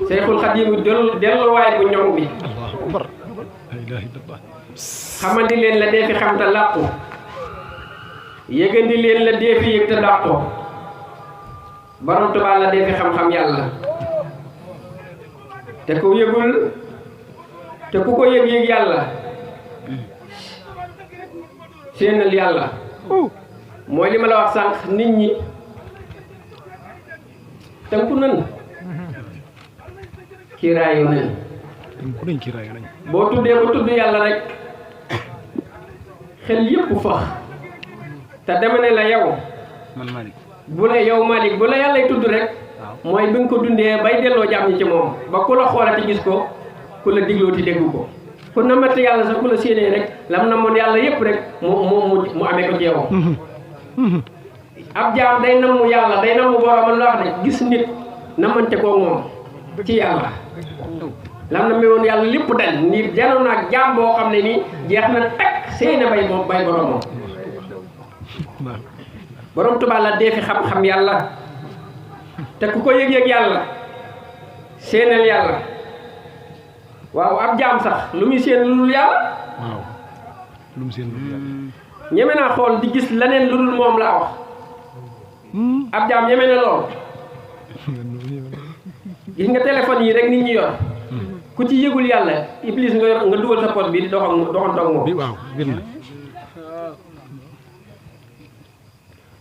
Seexul Xadiimu delluwaay bu ñoŋ bi xamandi leen la dee fi xam te làqu yëgandi leen la dee fi yëg te dàqu borom Tuubaa la dee fi xam-xam yàlla te ku yëgul te ku ko yëg-yëg yàlla séenal yàlla mooy li ma la wax sànq nit ñi tënku nan kiiraayu nan ku dañ ci rayo nañ boo tuddee ba tudd yàlla rek xel yëpp fax te dama ne la yow man Malick bu la yow Malick bu la yàllay tudd rek mooy bi nga ko dundee bay delloo jàmm ñi ci moom ba ku la xoolati gis ko ku la diglooti déggu ko ku namati yàlla sax ku la séenee rek lam na moon yàlla yëpp rek mu amee ko ci yow ab jaam day namu yàlla day namu boroomam la wax de gis nit namante koo moom ci yàlla lam na mewoon yàlla lépp dañ ni janoon ak jaam boo xam ne nii jeex na takk seene bay moom bay boromam borom Tuubaa la dee fi xam-xam yàlla te ku ko yëg-yëg yàlla seenal yàlla waaw ab jaam sax lu muy seen lu dul yàlla waaw lu mu seen ñeme naa xool di gis leneen lu dul moom laa wax ab jaam ñeme na lool gis nga téléphone yi rek nit ñi yor ku ci yëgul yàlla iblis nga yor nga dugal sa poche bi di doxantoog moom bi waaw bir na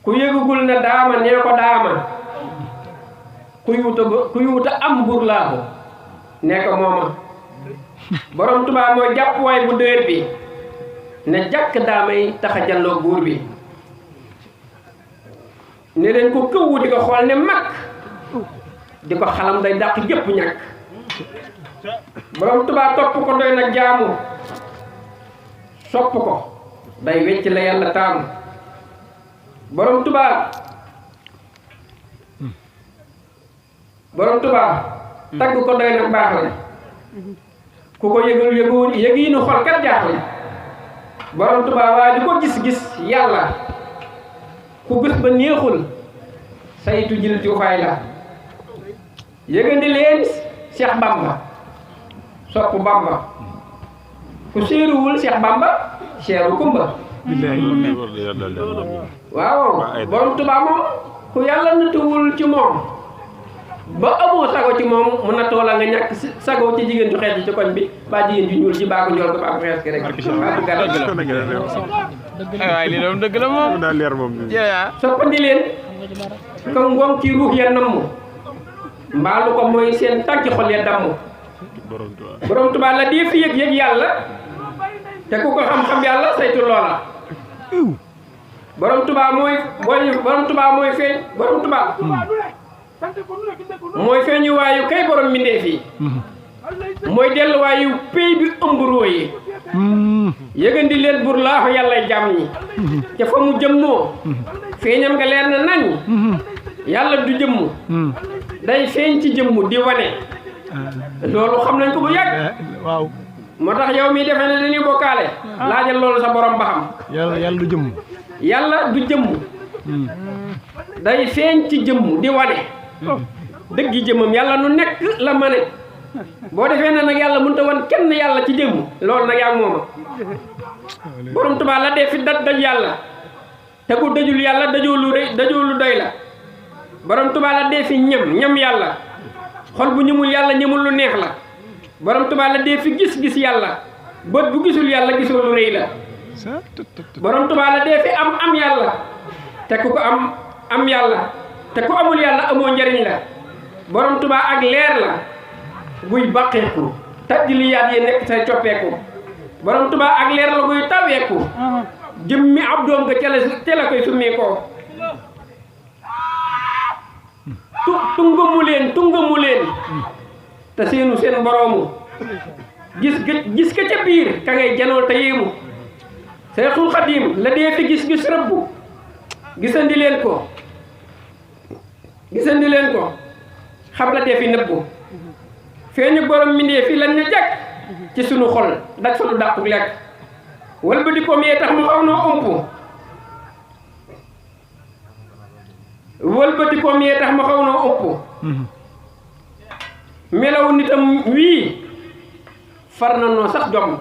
ku yëgugul na daama nee ko daama kuy wuta am buur laa ko nee ko mooma borom Tuubaa mooy jàppuwaay bu dëër bi ne jàkk daamay tax a jalloo buur bi ne leen ko këwu di ko xool ne mag di ko xalam day dàq gépp ñàkk borom Tuubaa topp ko doy na jaamu sopp ko day wecc la yàlla taamu borom Tuubaa tagg ko doy na baax la ku ko yëgul yëguwul yëg yi nu xol kat jaaxle borom Tuubaa waa ji ko gis-gis yàlla ku gis ba neexul saytu jil juufaay la yëgandi leen Cheikh Bamba sopp Bamba ku séeruwul Cheikh Bamba seeru kumba waaw borom Tuubaa moom ku yàlla nattuwul ci moom ba amoo sago ci moom mu nattoo la nga ñàkk sago ci jigéen ju xees ci koñ bi ba jigéen ju ñuul ci baa ko njool ko baa ko xees ki rek waaye lii doom dëgg la moom daa leer moom soppandi leen ka ngoom ci ruux ya namm mbaalu ko mooy seen tànki xol ya damm borom Tuubaa la dee fi yëg yàlla te ku ko xam-xam yàlla saytu loola borom Tuubaa mooy feeñ borom Tuubaa mooy feeñu waayu kay borom mbindeef yi mooy delluwaayu pey bi ëmb róo yi yëgandi leen bur laaxu yàlla jàmm ñi ca fa mu jëmmoo feeñam nga leer na nañ yàlla du jëmm day feeñ ci jëmm di wane loolu xam nañ ko bu yàgg waaw moo tax yow mi defe ne dañuy bokkaale laajal loolu sa borom ba xam yàlla du jëmm yàlla du jëmm day feeñ ci jëmm di wane dëgg jëmmam yàlla nu nekk la ma ne boo defee ne nag yàlla mënut a wan kenn yàlla ci jëmm loolu nag yaa mooma borom Tuubaa la dee fi daj yàlla te ku dajul yàlla dajoo lu rëy dajoo lu doy la borom Tuubaa la dee fi ñam yàlla xol bu ñëmul yàlla ñëmul lu neex la borom Tuubaa la dee fi gis yàlla bët bu gisul yàlla gisul lu rëy la borom Tuubaa la dee fi am yàlla te ku ko am yàlla te ku amul yàlla amoo njariñ la borom Tuubaa ak leer la buy baqeeku tajliyaat yi nekk say coppeeku borom Tuubaa ak leer la buy taweeku jëmmi ab doom nga ca la koy summee ko tungamu leen te seenu seen boroomu gis ka ca biir ka ngay janool te yéemu Seexul Xadiim la dee fi gis rëbbu gisandi leen ko xam la dee fi nëbbu feeñu borom mindee fi lañ na jàkk ci sunu xol dak fa lu dàqu lekk wal ba di ko mee tax mu xaw noo ump wëlbati ko mii tax ma xaw noo ëpp melaw nitam wii far na noo sax jomm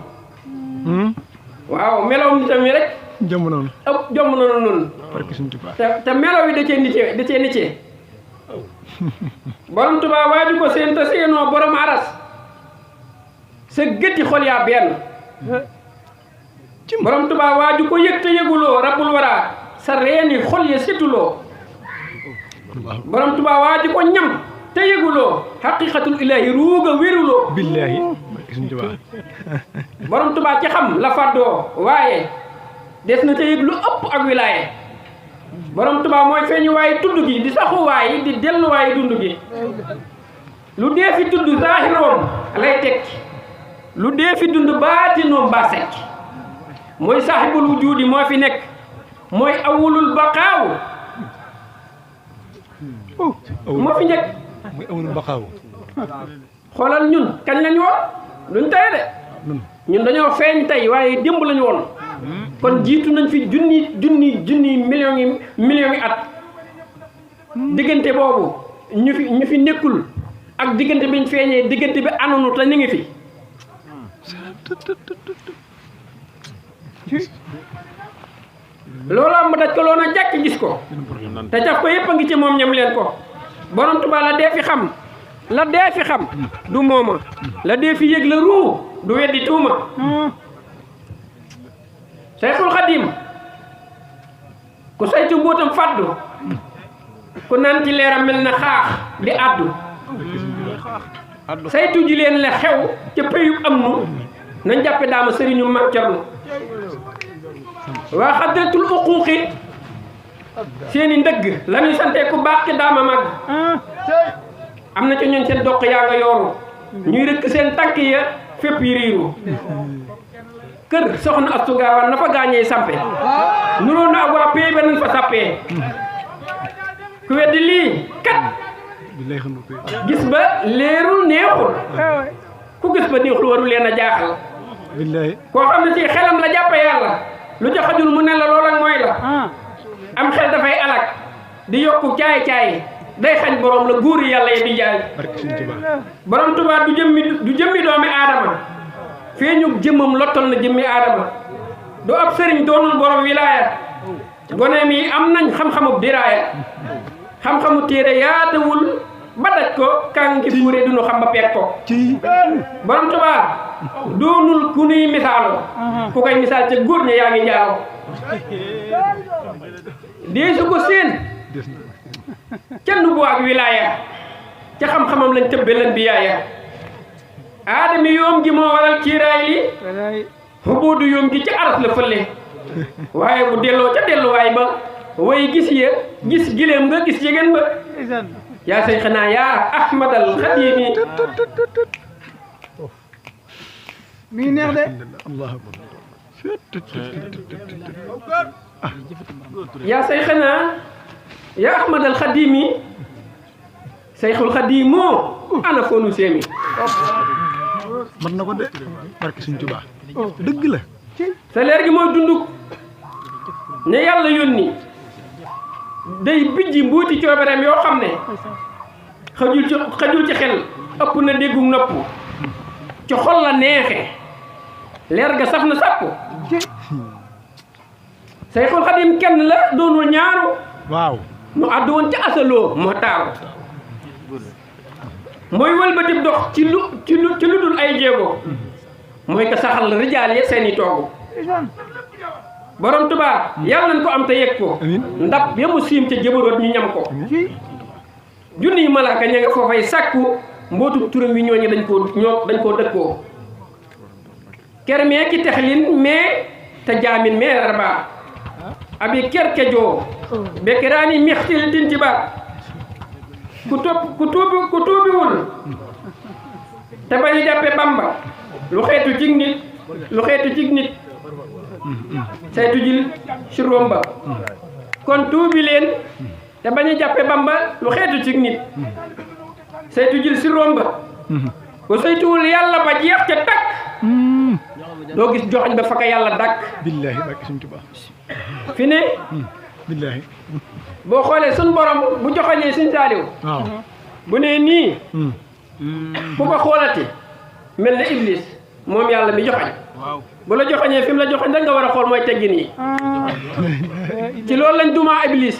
waaw melaw nitam yi rek jomm noonu ëpp jomm noonu noonu te melaw yi da cee nicee borom Tuubaa waaju ko seen te seenoo borom aras sa gëtti xol yaa benn borom Tuubaa waaju ko yëg te yëguloo rabbul waraa sa reeni xol ya situloo borom Tuubaa waa ji ko ñam te yëguloo xaqiqatul ilaahi ruuga wéruloo billaahi borom Tuubaa ci xam la fàddoo waaye des na te yëg lu ëpp ak wilaaye borom Tuubaa mooy feeñu waaye tudd gi di saxu waaye di delluwaaye dund gi lu dee fi tudd zaahiroom lay tekki lu dee fi dund baatinoom ba sekk mooy saaxibul wujuudi moo fi nekk mooy awulul baqaaw moo fi njëkk muy amul baqaaw xoolal ñun kañ lañu woon luñ tey de ñun dañoo feeñ tey waaye démb lañu woon kon jiitu nañ fi junni millions yi at diggante boobu ñu fi nekkul ak diggante biñ feeñee diggante bi anonu te ñu ngi fi loolu am daj ko loon a jàkk gis ko te caf ko yëpp a ngi ci moom ñam leen ko borom Tuubaa la dee fi xam du mooma la dee fi yëg la ruu du weddi tuuma Seexul Xadiim ku saytu mbóotam fàddu ku naan ci leeram mel na xaax di àddu saytu ji leen la xew ca péyub am nu nañ jàppe daama sëriñu mag Cerno waa xadratul uquuqi seeni ndëgg la ñuy sante ku baax ki daama mag am na ci ñooñ seen doq yaa nga yooru ñuy rëkk seen tànk ya fépp yi riiru kër soxna Astu Gaawaan na fa gaañee sampe nuroon na ak waa pay ba nañ fa sàppee ku weddi lii kat gis ba leerul neexul ku gis ba neexul waru leen a jaaxal koo xam ne ci xelam la jàppe yàlla lu ca xajul mu ne la loola mooy la am xel dafay alak di yokku caay-caay day xañ borom la guuri yàlla yi di jaay borom Tuubaa du jëmmi doomi aadama feeñu jëmmam lottal na jëmmi aadama du ab sëriñ doonul borom wilaaya goneem yi am nañ xam-xamu diraaya xam-xamu téere yaatawul ba daj ko kàng ngi fuure duñu xam ba peeg ko borom Tuubaa doonul ku nuy misaalu ku koy misaal ca góor ña yaa ngi njaaw dee su ko seen ca nubu ak wilaaya ca xam-xamam lañ tëbbe lan bi yaaya aadami yoom gi moo waral kiiraay li xubuudu yoom gi ca aras la fële waaye bu delloo ca delluwaay ba way gis ya gis gileem nga gis jigéen ba yaa say xanaa yaa ahmadal xadimi mi ngi neex de yaa say xanaa yaa ahmadal xadimi sayxul xadimoo ana foonu seemi man na ko de barke Sëñ Tuubaa dëgg la sa leer gi mooy dunduk ne yàlla yónni day bijji mbuuti coobareem yoo xam ne xajul ci xel ëpp na déggu nopp ci xol la neexe leer ga saf na sàpp Sayxul Xadim kenn la doonul ñaaru waaw mu àddu woon ca asaloo moo taaru mooy wëlbatib dox ci lu dul ay jéego mooy ko saxal rijaal ya seeni toogu borom Tuubaa yàlla nañ ko am te yegg ko ndab ya mu siim ca jëbaroot ñu ñam ko junniy malaaka ña nga foofay sàkku mbootu turam wi ñooñu dañ koo dëkkoo ker mee ki texlin mais te jaamin mais raba abi kerkejoo bekeraani mixtil dinti ba ku tuubiwul te bañ a jàppe Bamba lu xeetu cig nit saytu jil si romba kon tuubi leen te bañ a jàppe Bamba lu xeetu cig nit saytu jil si romba ko saytuwul yàlla ba jeex ca takk doo gis joxañ ba faka yàlla dàkk billaahi barke Sëñ Tuubaa fi ne billaahi boo xoolee suñ borom bu joxañee Sëñ Saaliw waaw bu nee nii ku ko xoolati mel na Iblis moom yàlla mi joxañ bu la joxañee fi mu la joxañ da nga war a xool mooy teggin yi ci loolu lañ dumaa Iblis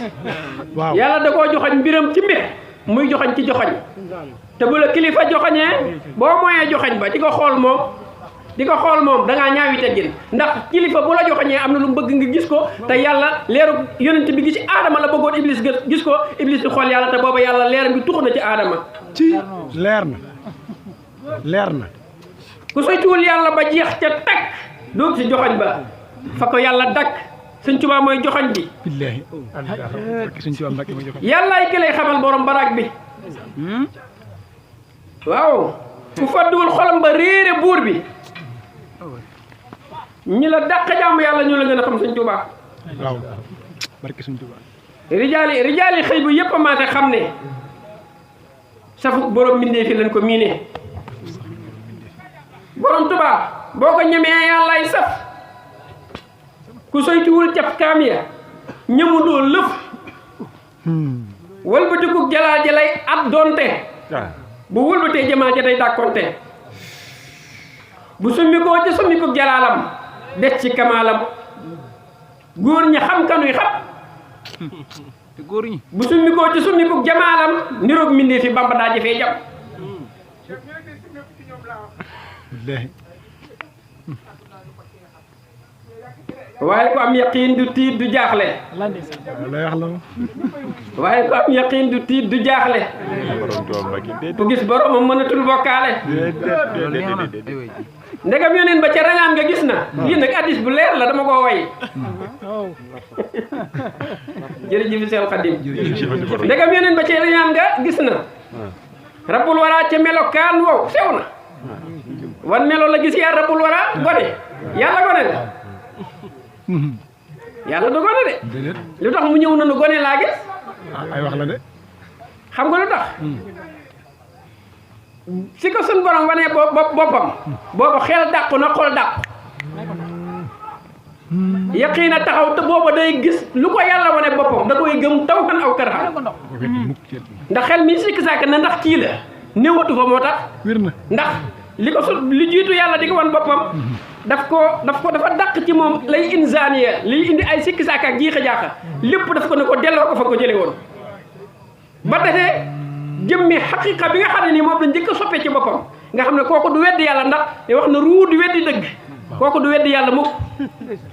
waaw yàlla da koo joxañ mbiram ci mbir muy joxañ ci joxañ te bu la kilifa joxañee boo mooyee joxañ ba di ko xool moom da ngaa ñaawi teggin ndax kilifa bu la joxañee am na lu mu bëgg nga gis ko te yàlla leeru yonent bi gi ci aadama la bëggoon Iblis gis ko Iblis di xool yàlla te booba yàlla leeram bi tuxu na ci aadama ci leer na ku soytuwul yàlla ba jeex ca takk doo ci joxañ ba fa ko yàlla dakk Sëñ Tuubaa mooy joxañ bi billaahi barke Sëñ Tuubaa Mbàkke mooy joxañ yàllaay ki lay xamal borom baraag bi waaw ku fadduwul xolam ba réere buur bi ñi la dàq jaamu yàlla ñu la gën a xam Sëñ Tuubaa waaw barke Sëñ Tuubaa rijaali xëy bu yépp a maase xam ne safu borom mbindee fi lañ ko miine borom Tuubaa boo ko ñemee yàllaay saf ku soytuwul caf kaam ya ñëmu doo lëf wëlbatiku jalaa ja lay at doonte bu wëlbatee jamaa ja day dàkkonte bu summikoo ci summiku jalaalam des ci kamaalam góor ñi xam kanuy xam góor ñi bu summikoo ci summiku jamaalam niroog mbindee fi Bamba daa jëfee jam billaahi waaye ku am yaqiin du tiit du jaaxle lay wax la waaye ku am yaqiin du tiit du jaaxle borom Tuubaa Mbàkke ku gis boromam mënatul bokkaale ndegam yoneen ba ca rañaan nga gis na lii nag addis bu leer la dama koo way jërëjëf Seex Xaadim ndegam yoneen ba ca rañaan nga gis na rabbul wara ca melokaan wow sew na wan melo la gis yaa rabbul wara gone yàlla gone la yàlla du gone de lu tax mu ñëw nanu gone laa gis ay wax la de xam nga lu tax si ko sun borom wanee boppam boobu xel dàqu na xol dàqu yaqiina taxaw te booba day gis lu ko yàlla wane boppam da koy gëm taw kan aw karaxam ndax xel mi sikki sàkk na ndax kii la néewatu fa moo tax ndax li ko li jiitu yàlla di ko wan boppam dafa dàq ci moom lay insaaniya liy indi ay sikki sàkk ak jiixa jaaxa lépp daf ko ne ko delloo ko fa ko jële woon ba defee jëmmi xaqiqa bi nga xam ne nii moom la njëkk a soppe ci boppam nga xam ne kooku du weddi yàlla ndax wax na ruu du weddi dëgg kooku du weddi yàlla mukk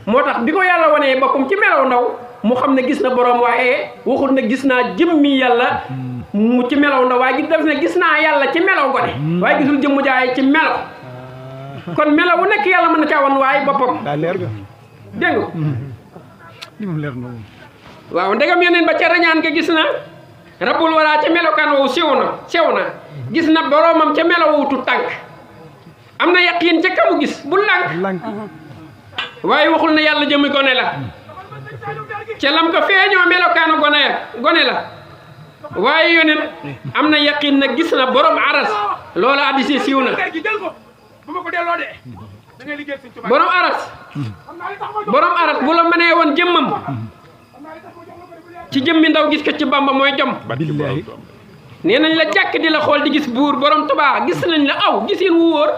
moo tax bi ko yàlla wanee boppam ci melaw ndaw mu xam ne gis na borom waaye waxul ne gis naa jëmmi yàlla mu ci melaw ndaw waaye def ne gis naa yàlla ci melaw gone waaye gisul jëmmu jaay ci melaw kon melaw bu nekk yàlla mën na caa wan waaye boppam daa leer ga dégg nga li moom leer na moom waaw ndegam yeneen ba ca rañaan nga gis na rabbul wala ca melokaan woowu sew na gis na boromam ca melawutu tànk am na yaqiin ca kamu gis bu lànk waaye waxul ne yàlla jëmi gone la ca lam ko feeñoo melokaanu gone la waaye yonent am na yaqiin na gis na borom aras loolu addisi siiw na borom aras bu la mënee woon jëmmam ci jëmmi ndaw gis ko ci Bamba mooy jom nee nañ la jàkk di la xool di gis buur borom Tuubaa gis nañ la aw gisin wu wóor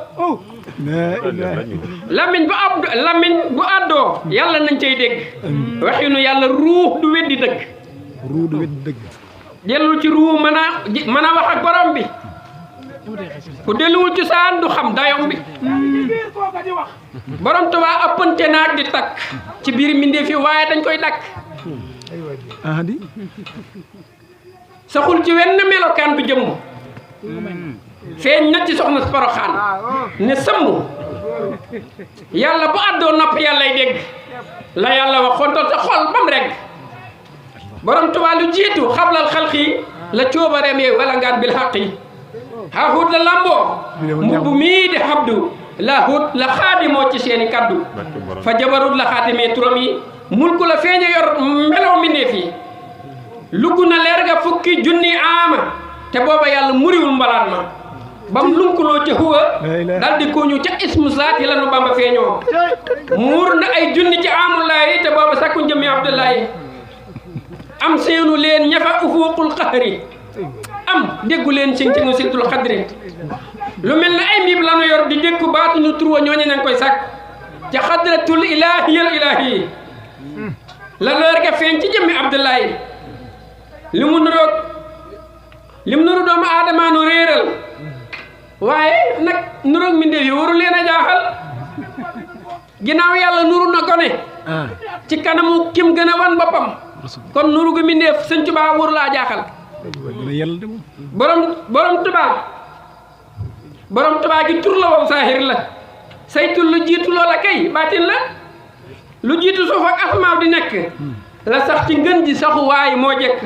lamiñ bu àddoo yàlla nañ cay dégg waxinu yàlla ruux du weddi dëgg dellu ci ruux mën a wax ak borom bi ku delluwul ci saan du xam dayom bi borom Tuubaa ëppante naag di takk ci biir mbindeef yi waaye dañ koy dakk saxul ci wenn melokaan bu jëmm feeñ na ci soxna Poroxaan ne sëmm yàlla bu àddoo nopp yàllay dégg la yàlla wax xontal sa xol bam rek borom Tuubaa lu jiitu xablal xalqi la coobareem yee wala ngaan bil xaq yi xaaxut la lamboo mbubb mii di xabdu la hut la xaadimoo ci seeni kaddu fa jabarut la xaatimee turam yi mulku la feeña yor melow mbindeef yi lugg na leer ga fukki junni aama te booba yàlla muriwul mbalaat ma bam lunkuloo ca huwa dal di ko ñu ca ismu zaat yi la nu Bamba feeñoo muur na ay junni ci aamulaayi te booba sakku njëmmi Abdullaahi am seenu leen ñafa ufuuqul qahri am déggu leen cing-cingu siltul xadri lu mel ne ay mbiib la nu yor di déggu baatu ñu turwa ñooñu nañ koy sàkk ca xadratul ilaahiyal ilaahi la leer ga feeñ ci jëmmi Abdullaahi li mu nuru doomu aadama nu réeral waaye nag nuroog mbindéef yi waru leen a jaaxal ginnaaw yàlla nuru na gone ci kanamu kim gën a wan boppam kon nuru gu mbindéef Sëñ Tuubaa waru laa jaaxal borom Tuubaa gi tur la wow saahir la saytu lu jiitu loola kay baatin la lu jiitu suuf ak asamaaw di nekk la sax ci ngën ji saxu waaye moo jekk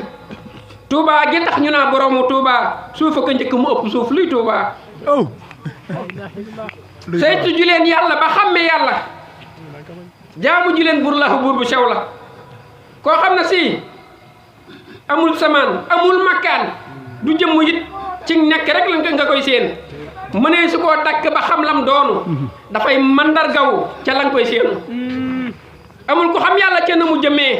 Tuubaa gi tax ñu naa boroomu Tuubaa suufa ko njëkk mu ëpp suuf luy Tuubaa saytu ju leen yàlla ba xàmme yàlla jaamu ju leen buur la buur bu sew la koo xam ne si amul samaan amul makkaan du jëmm it ci nekk rek la nga koy seen mënee su koo dakk ba xam lam doonu dafay mandargawu ca la nga koy seenu amul ko xam yàlla ca na mu jëmee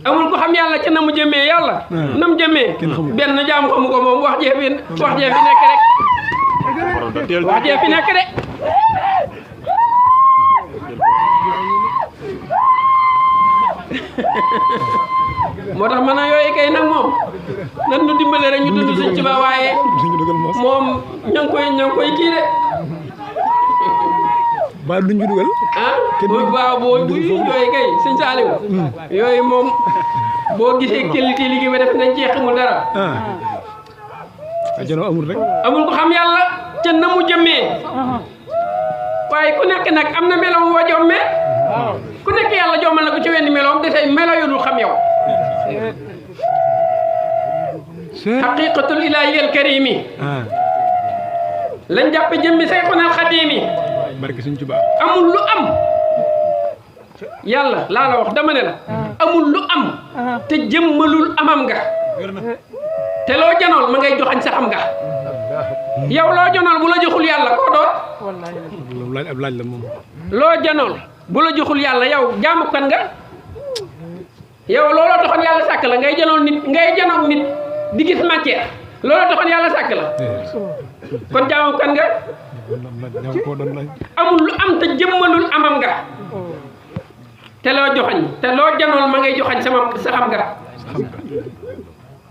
amul ko xam yàlla ca na mu jëmee yàlla na mu jëmee benn jaam xamu ko moom wax jee fi nekk rek wax jee fi nekk de moo tax man a yooyu kay nag moom nan nu dimbale rek ñu dund Sëñ Tuubaa waaye moom ña ngi koy kii de ba luñ ñu dugal waaw bu yooyu kay Sëñ Saaliw yooyu moom boo gisee qualité liggéey ba def nañ cee xamul dara ajana amul rek amul ko xam yàlla ca na mu jëmee waaye ku nekk nag am na meloom woo jommee ku nekk yàlla jommal na ko ci wenn meloom dafay melo yu dul xam yow xaqiqatul ilaahiyal karimi lañ jàppe jëmmi Sayxunal Xadiimi barke Sëñ Tuubaa amul lu am yàlla laa la wax dama ne la amul lu am te jëmmalul amam nga te loo janool ma ngay joxañ sa xam nga yow loo janool bu la joxul yàlla koo doon loolu laaj ab laaj la moom. loo janool bu la joxul yàlla yow jaamu kan nga yow looloo taxoon yàlla sàkk la ngay janool nit ngay janoog nit di gis matière looloo taxoon yàlla sàkk la kon jaamu kan nga amul lu am te jëmmalul amam nga te loo joxañ te loo janool ma ngay joxañ sama sa xam nga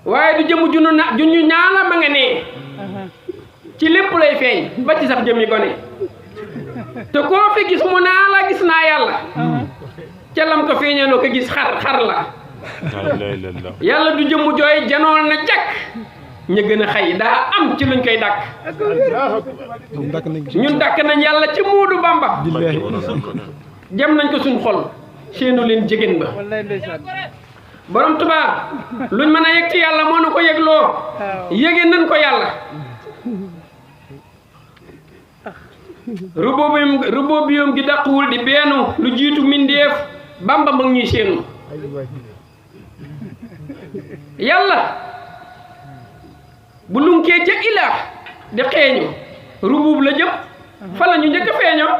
waaye du jëmm junnu ñaala ma nga nee ci lépp lay feeñ ba ci sax jëmmi gone te koo fi gis mu naa la gis naa yàlla ca lam ko feeñaloo ko gis xar la yàlla du jëmm jooy janool na jàkk ñu gën a xëy daa am ci luñ koy dàkk ñun dàkk nañ yàlla ci Muudu Bamba jëm nañ ko suñ xol seenu leen jigéen ba borom Tuubaa luñ mën a yëg ci yàlla moo nu ko yëgloo yëge nañ ko yàlla rububiyum gi dàquwul di beenu lu jiitu mindeef Bamba mag ñuy seenu yàlla bu lunkee ca ilaah di xeeñu rubub la jëm fa la ñu njëkk a feeñoo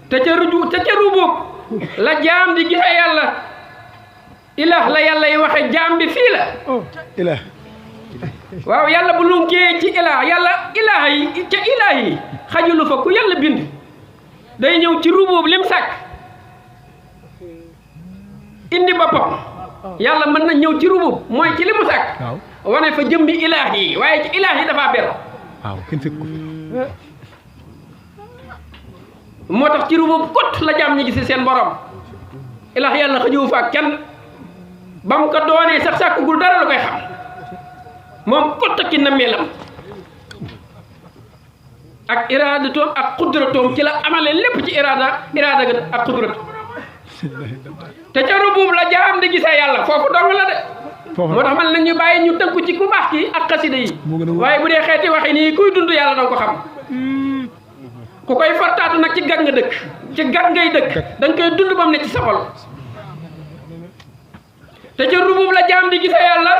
te ca rubub la jaam di gise yàlla ilaah la yàlla yi waxe jaam bi fii la ilaah waaw yàlla bu lunkee ci ilaah yàlla ilaah yi ca ilaah yi xajulu fa ku yàlla bind day ñëw ci rubub lim sàkk indi boppam yàlla mën na ñëw ci rubub mooy ci li mu sàkk wane fa jëmbi ilaah yi waaye ci ilaah yi dafa beru waaw kenn fekk ko moo tax ci rubub kot la jaam ñi gis seen borom ilaah yàlla xëjëwu fa ak kenn ba mu ko doonee sax sàkkugul dara la koy xam moom kot ak ki na melam ak iraadatoom ak xudratoom ci la amale lépp ci iraada ak xudratoom te ca rubub la jaam di gisee yàlla foofu dong la de moo tax man nañu bàyyi ñu tënku ci ku baax ki ak xasida yi waaye bu dee xeeti waxi nii kuy dund yàlla danga ko xam ku koy fartaatu nag ci gag nga dëkk ci gag ngay dëkk danga koy dund ba mu ne ci sa xol te ca rubub la jaam di gisee yàlla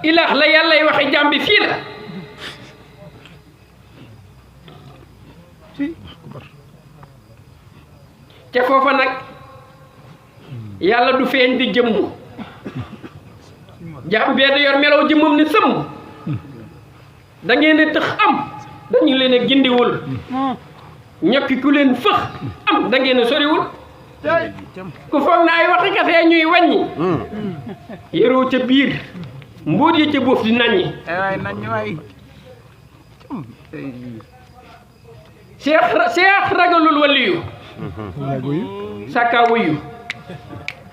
ilaah la yàlla yi waxe jaam bi fii la ca foofa nag yàlla du feeñ di jëmm jaam bee da yor melaw jëmmam ni sëmm da ngeen di tëx am dañu leen a gindiwul ñokki ku leen fëx am da ngeen a soriwul ku foog na ay waxi kase ñuy wàññi yëroo ca biir mbóot yi ca boof di naññi seex ragalul waliyu sàkka wuyu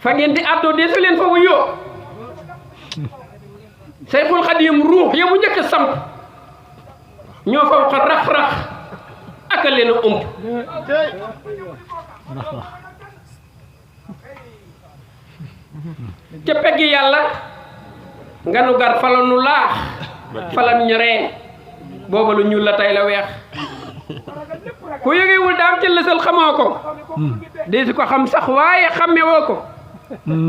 fa ngeen di àddoo deesu leen fa wuyoo Sayxul Xadiim ruux ya mu njëkk a samp ñoo faw xa rax-rax aka leen a ump ca peggi yàlla nga nu gar fala nu laax falan ñu ree booba lu ñuul la tey la weex ku yëgewul daam ci lësal xamoo ko deesu ko xam sax waaye xàmmewoo ko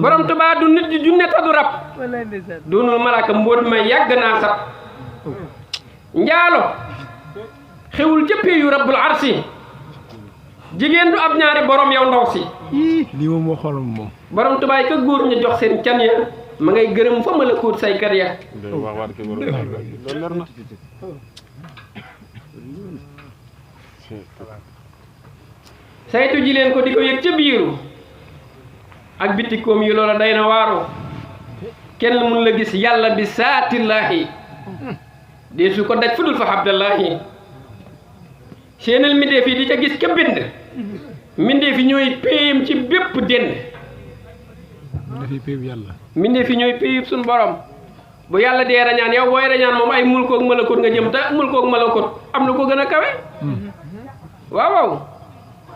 borom Tuubaa du nit di junne ta du rab doonul malaaka mbóot may yàgg naa sab njaalo xewul jëppee yu rabbul arsi jigéen du ab ñaari borom yow ndaw si lii moom moo xoolal moom borom Tuubaa yi ka góor ñu jox seen can ya ma ngay gërëm fa ma la kuut say kër ya saytu ji leen ko di ko yëg ca biiru ak bitikoom yi loola day na waaru kenn mun la gis yàlla bi saatillaahi dee su ko daj fu dul fa abdallaahi seenal mbindeef yi di ca gis ka bind mbindeef yi ñooy péyam ci bépp dend mbindeef yi ñooy péyub suñ borom bu yàlla dee rañaan yow booy rañaan moom ay mulkook malakut nga jëm te mulkook malakut am na ko gën a kawe waaw waaw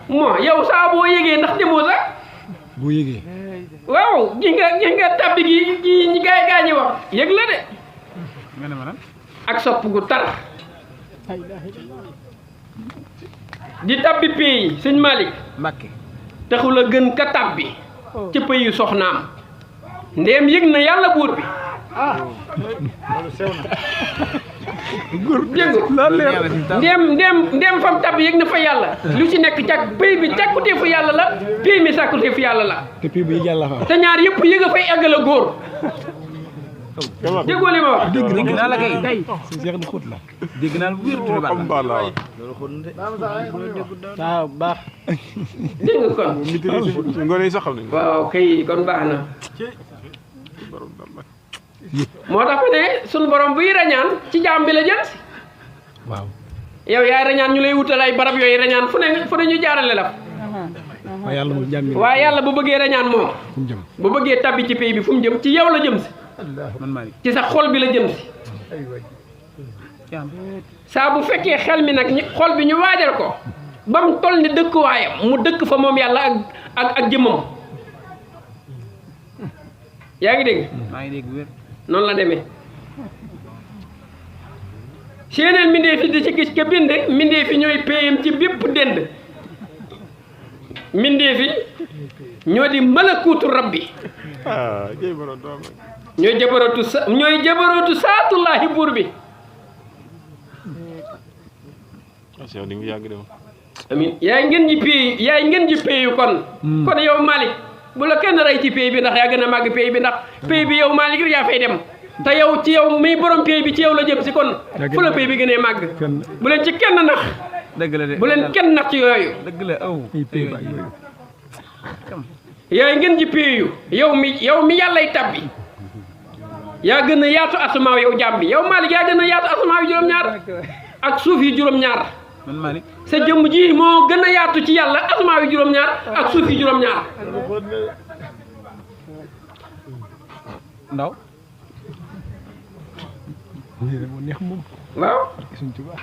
moo yow saa boo yégee ndax demoo sax boo yégee waaw gi nga tabbi gi ñi gaa ñi wax yëg la de ak sopp gu tar di tabbi pays sëñ Malick Mbakke taxul a gën ka tabbi ci pays soxnaam ndéem yëg na yàlla buur bi dégg nga ndéem fam tab yëg na fa yàlla lu ci nekk càkk pay bi càkkutee fu yàlla la pay mi sàkkutee fu yàlla la te pii bu yàlla fa te ñaar yëpp yëg a fay eggal a góor déggoo li ma wax dégg naa la kay si Cheikh di xóot la dégg naa la bu wér tuuti baax na waaw baax dégg nga kon ngoone yi sax xam nañ waaw kay kon baax na moo tax ma ne sunu borom buy rañaan ci jaam bi la jëm si waaw yow yaay rañaan ñu lay wutal ay barab yooyu rañaan fu ne ñu jaarale la waaye yàlla moom jàmm waaye yàlla bu bëggee rañaan moom fu mu jëm bu bëggee tabbi ci pays bi fu mu jëm ci yow la jëm si man Malick ci sa xol bi la jëm si saa bu fekkee xel mi nag xol bi ñu waajal ko ba mu toll ni dëkkuwaayam mu dëkk fa moom yàlla ak jëmmam yaa ngi dégg maa ngi dégg wér noonu la demee séeneen mbindeef yi di ci gis ka bind mbindeef yi ñooy péyam ci bépp dend mbindeef yi ñoo di malakuutu rabbi jéy borom doom ñooy jabarootu saatullaahi buur bi Cheikh di nga yàgg de amin yaay ngeen ji péyu kon kon yow Malick bu la kenn rey ci pays bi ndax yaa gën a màgg pays bi ndax pays bi yow Malick yaa fay dem te yow ci yow muy borom pays bi ci yow la jëm si kon fu la pays bi gënee màgg bu leen ci kenn nax dëgg la de bu leen kenn nax ci yooyu dëgg la aw yaay ngeen ji pays yow mi yàllay tabbi yaa gën a yaatu asamaaw yow jàmm bi yow Malick yaa gën a yaatu asamaaw yi juróom-ñaar ak suuf yi juróom-ñaar man Malick sa jëmm ji moo gën a yaatu ci yàlla asamaaw yi juróom-ñaar ak suuf yi juróom-ñaar ndaw mu neex moom waaw suñ Tuubaa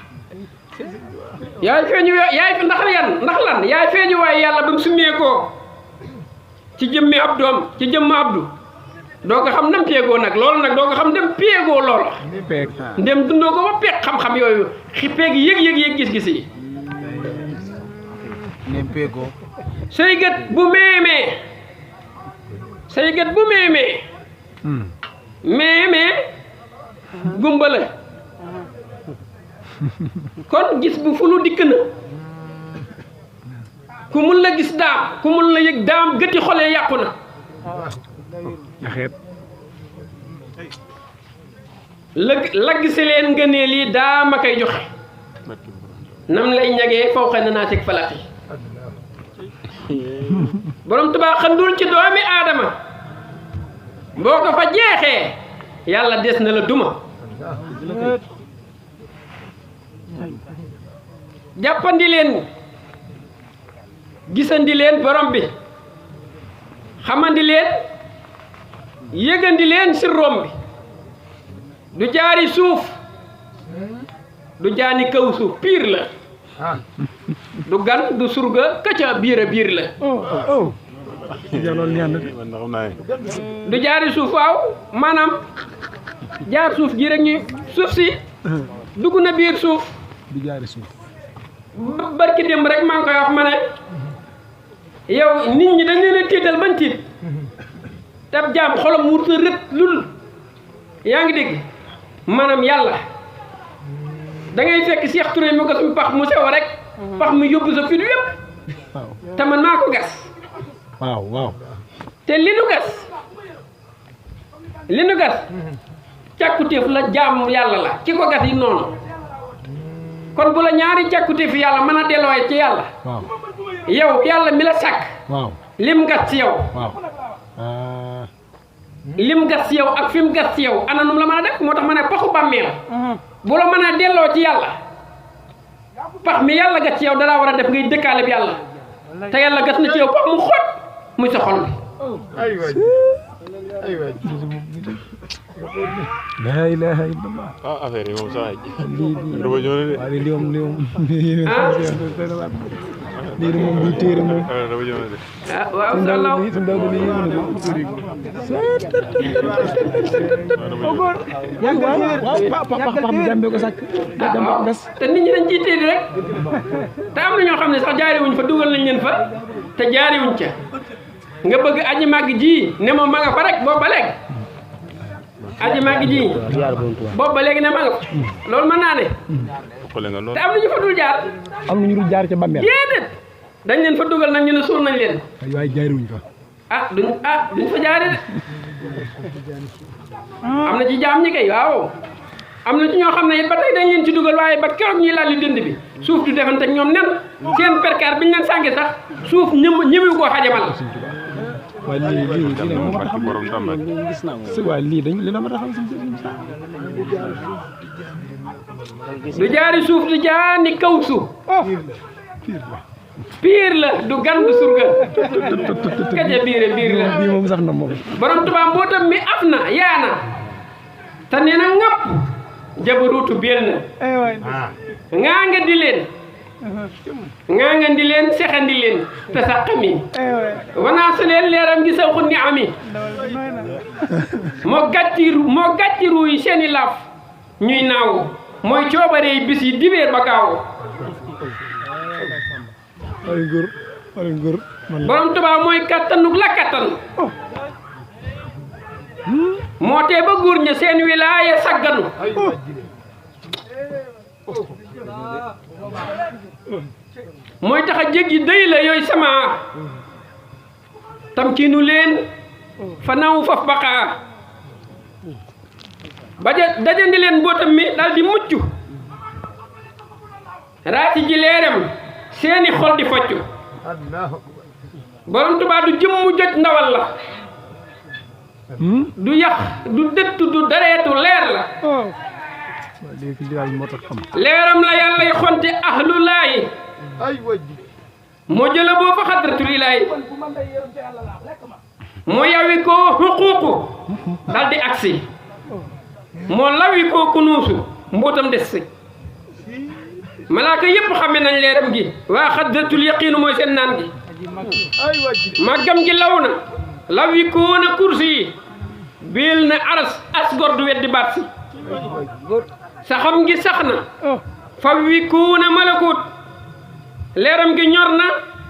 yaay feeñu ndax lan yaay feeñu waaye yàlla ba mu summeekoo ci jëmmi ab doom ci jëmm abdu doo ko xam nam peegoo nag loolu nag doo ko xam dem peegoo loolu peeg ndem dundoo ko ba peeg xam-xam yooyu peeg yëg gis-gis yi ndem peegoo say gët bu meemee gumba la kon gis bu fulu dikk na ku mun la gis daam ku mun la yëg daam gëti xolee yàqu na yaxeet lagg si leen ngëneel yi daama koy joxe nam lay ñagee faw xëy na naa teg falati borom Tuubaa xandul ci doomi aadama boo ko fa jeexee yàlla des na la duma jàppandi leen gisandi leen borom bi xamandi leen yëgandi leen sirrom bi du jaari suuf du jaani kaw suuf piir la du gan du surga kaca biir a biir la loolu neex na man xam naa du jaari suuf waaw maanaam jaar suuf gi rek ñu suuf si dugg na biir suuf du jaari suuf barki démb rek maa ngi koy wax ma ne yow nit ñi dañ leen a tiital bañ tiit tab jaam xolam mu rët lul yaa ngi dégg maanaam yàlla da ngay fekk Cheikh Touré mi gasum pax mu sew rek pax mu yóbbu sa fit yëpp te man maa ko gas waaw te li nu gas càkkutéef la jaam yàlla la ki ko gas yi noonu kon bu la ñaari càkkutéef yàlla mën a dellooy ci yàlla waaw yow yàlla mi la sàkk waaw lim gas ci yow waaw lim gas ci yow ak fi mu gas ci yow ana num la mën a def moo tax ma ne paxu bàmmeel bu la mën a delloo ci yàlla pax mi yàlla gas ci yow dalaa war a def ngay dëkkaale bi yàlla te yàlla gas na ci yow pax mu xóot muy sa xol bi laa ilaaha illallah affaire yi moom sax lii Robo ñëw na de waaye lii moom lii moom buy téere moom Robo ñëw na de ah waaw salaw su ndaw bi yéem na ko pax mi jàmbee ko sàkk jàmbee ko gas te nit ñi dañ ciy téedi rek te am na ñoo xam ne sax jaariwuñ fa dugal nañ leen fa te jaariwuñ ca nga bëgg aji màgg ji ne ma ma nga fa rek boobu ba léegi aji maa ngi ji boobu ba léegi ne ma nga loolu mën naa ne xoole nga lool te am na ñu fa dul jaar am na ñu dul jaar ca bàmmeel déedéet dañ leen fa dugal nag ñu ne suul nañ leen waaye jaariwuñ fa duñ fa jaare de am na ci jaam ñi kay waaw am na ci ñoo xam ne it ba tey dañ leen ci dugal waaye ba keroog ñuy laal li dënd bi suuf du defante ak ñoom nen seen perkaar bi ñu leen sànge sax suuf ñëmewu koo xajamal waaye lii yàlla moom barki borom Tamba waaye lii dañ li dama taxaw du jaari suuf du jaani kaw suuf piir la du gan du surga kaja biir la bii moom sax na moom borom Tuubaa mbootam mi af na yaana te nee na ŋapp jabaruutu beel na ngaa nga di leen sexandi leen te saqami wanaa su leen leeram gi saw xu ni ami moo gàcci ruuy seeni laaf ñuy naaw mooy coobaree bis yi dibéer ba gaaw ay góor borom Tuubaa mooy kattanuk la kattan moo tee ba góor ña seen wilaaya sagganu mooy tax a jéggi dëy la yooyu sama tam kiinu leen fa naw faf baqaa dajandi leen mbootam mi dal di mucc raati ji leeram seeni xol di focc borom Tuubaa du jëmmu joj ndawal la du yax du dëtt du dareetu leer la leeram la yàlla y xonte ahlulaayi moo jëla boo fa xadratulilaayi moo yawi koo xuquuqu dal di agsi moo lawi koo kunuusu mbootam des si malaaka yépp xame nañ leeram gi waa xadratul yaqiinu mooy seen naan gi màggam gi law na lawi koo na kursi yi biil na aras asgor du weddi baat si saxam gi sax na fa wi koo na malakut leeram gi ñor na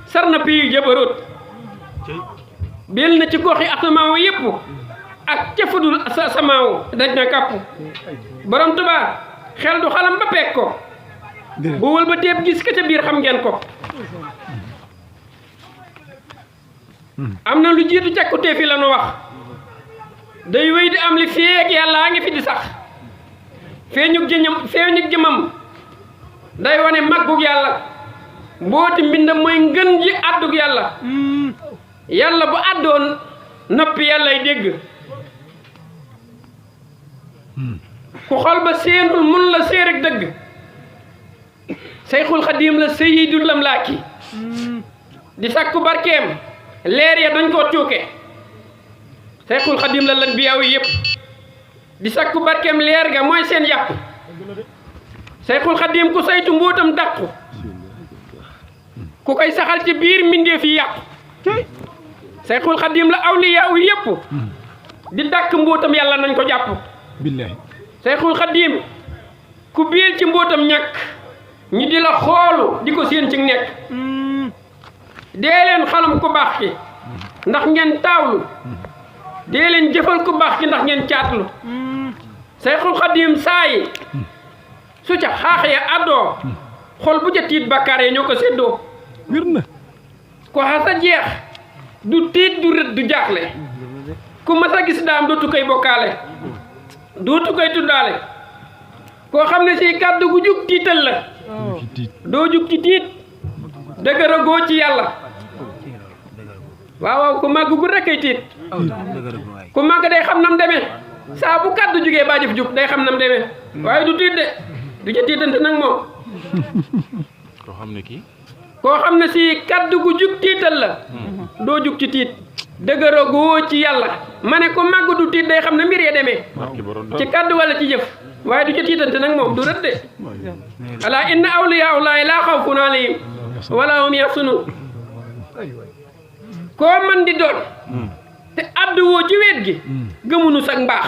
sar na piyu jabaroot biil na ci goxi asamaaw yépp ak ca fudul asamaaw daj na kàpp borom Tuubaa xel du xalam ba peeg ko bu wël ba teeb gis ka ca biir xam ngeen ko am na lu jiitu càkkutee fi la nu wax day wéy di am li feek yàlla ngi fi di sax feeñug jëmam day wane màggug yàlla mbooti mbindam mooy ngën ji àddug yàlla yàlla bu àddoon noppi yàllay dégg ku xol ba séenul mun la séereg dëgg Seyxul Xadiim la sayyidul lamlaaki di sakku barkeem leer ya dañ koo cuuke Seyxul Xadiim la lan biyaaw yépp di sakku barkeem leer ga mooy seen yàpp Seyxul Xadiim ku saytu mbóotam dàqu ku koy saxal ci biir mbindeef yi yàqu Seyxul Xadiim la awliyaaw yépp di dàkk mbóotam yàlla nañ ko jàpp billahi Seyxul Xadiim ku biir ci mbóotam ñàkk ñi di la xoolu di ko séen ci nekk dee leen xalam ku baax ki ndax ngeen taawlu dee leen jëfal ku baax ki ndax ngeen caatlu Seyxul Xadiim saayi su ca xaax ya àddoo xol bu ca tiit bakkaar yi ñoo ko séddoo wér na ko xasa jeex du tiit du rët du jaaxle ku mas a gis daam dootu koy bokkaale dootu koy tuddaale koo xam ne si kàddu gu jug tiital la doo jug ci tiit dëgëragoo ci yàlla waaw ku màgg gu rekk ay tiit ku màgg day xam nam demee saa bu kàddu jugee baa jëf jug day xam nam demee waaye du tiit de du ca tiitante nag moom koo xam ne kii koo xam ne si kàddu gu jug tiital la doo jug ci tiit dëgëragoo ci yàlla ma ne ku màgg du tiit day xam ne mbir ya demee barki borom ci kàddu wala ci jëf waaye du ca tiitante nag moom du rët de alaa inna awliyaa llaahi laa xawfun alayhim wala hum yaxsunun koo man di doon te àdduwoo ci weet gi gëmunu sag mbaax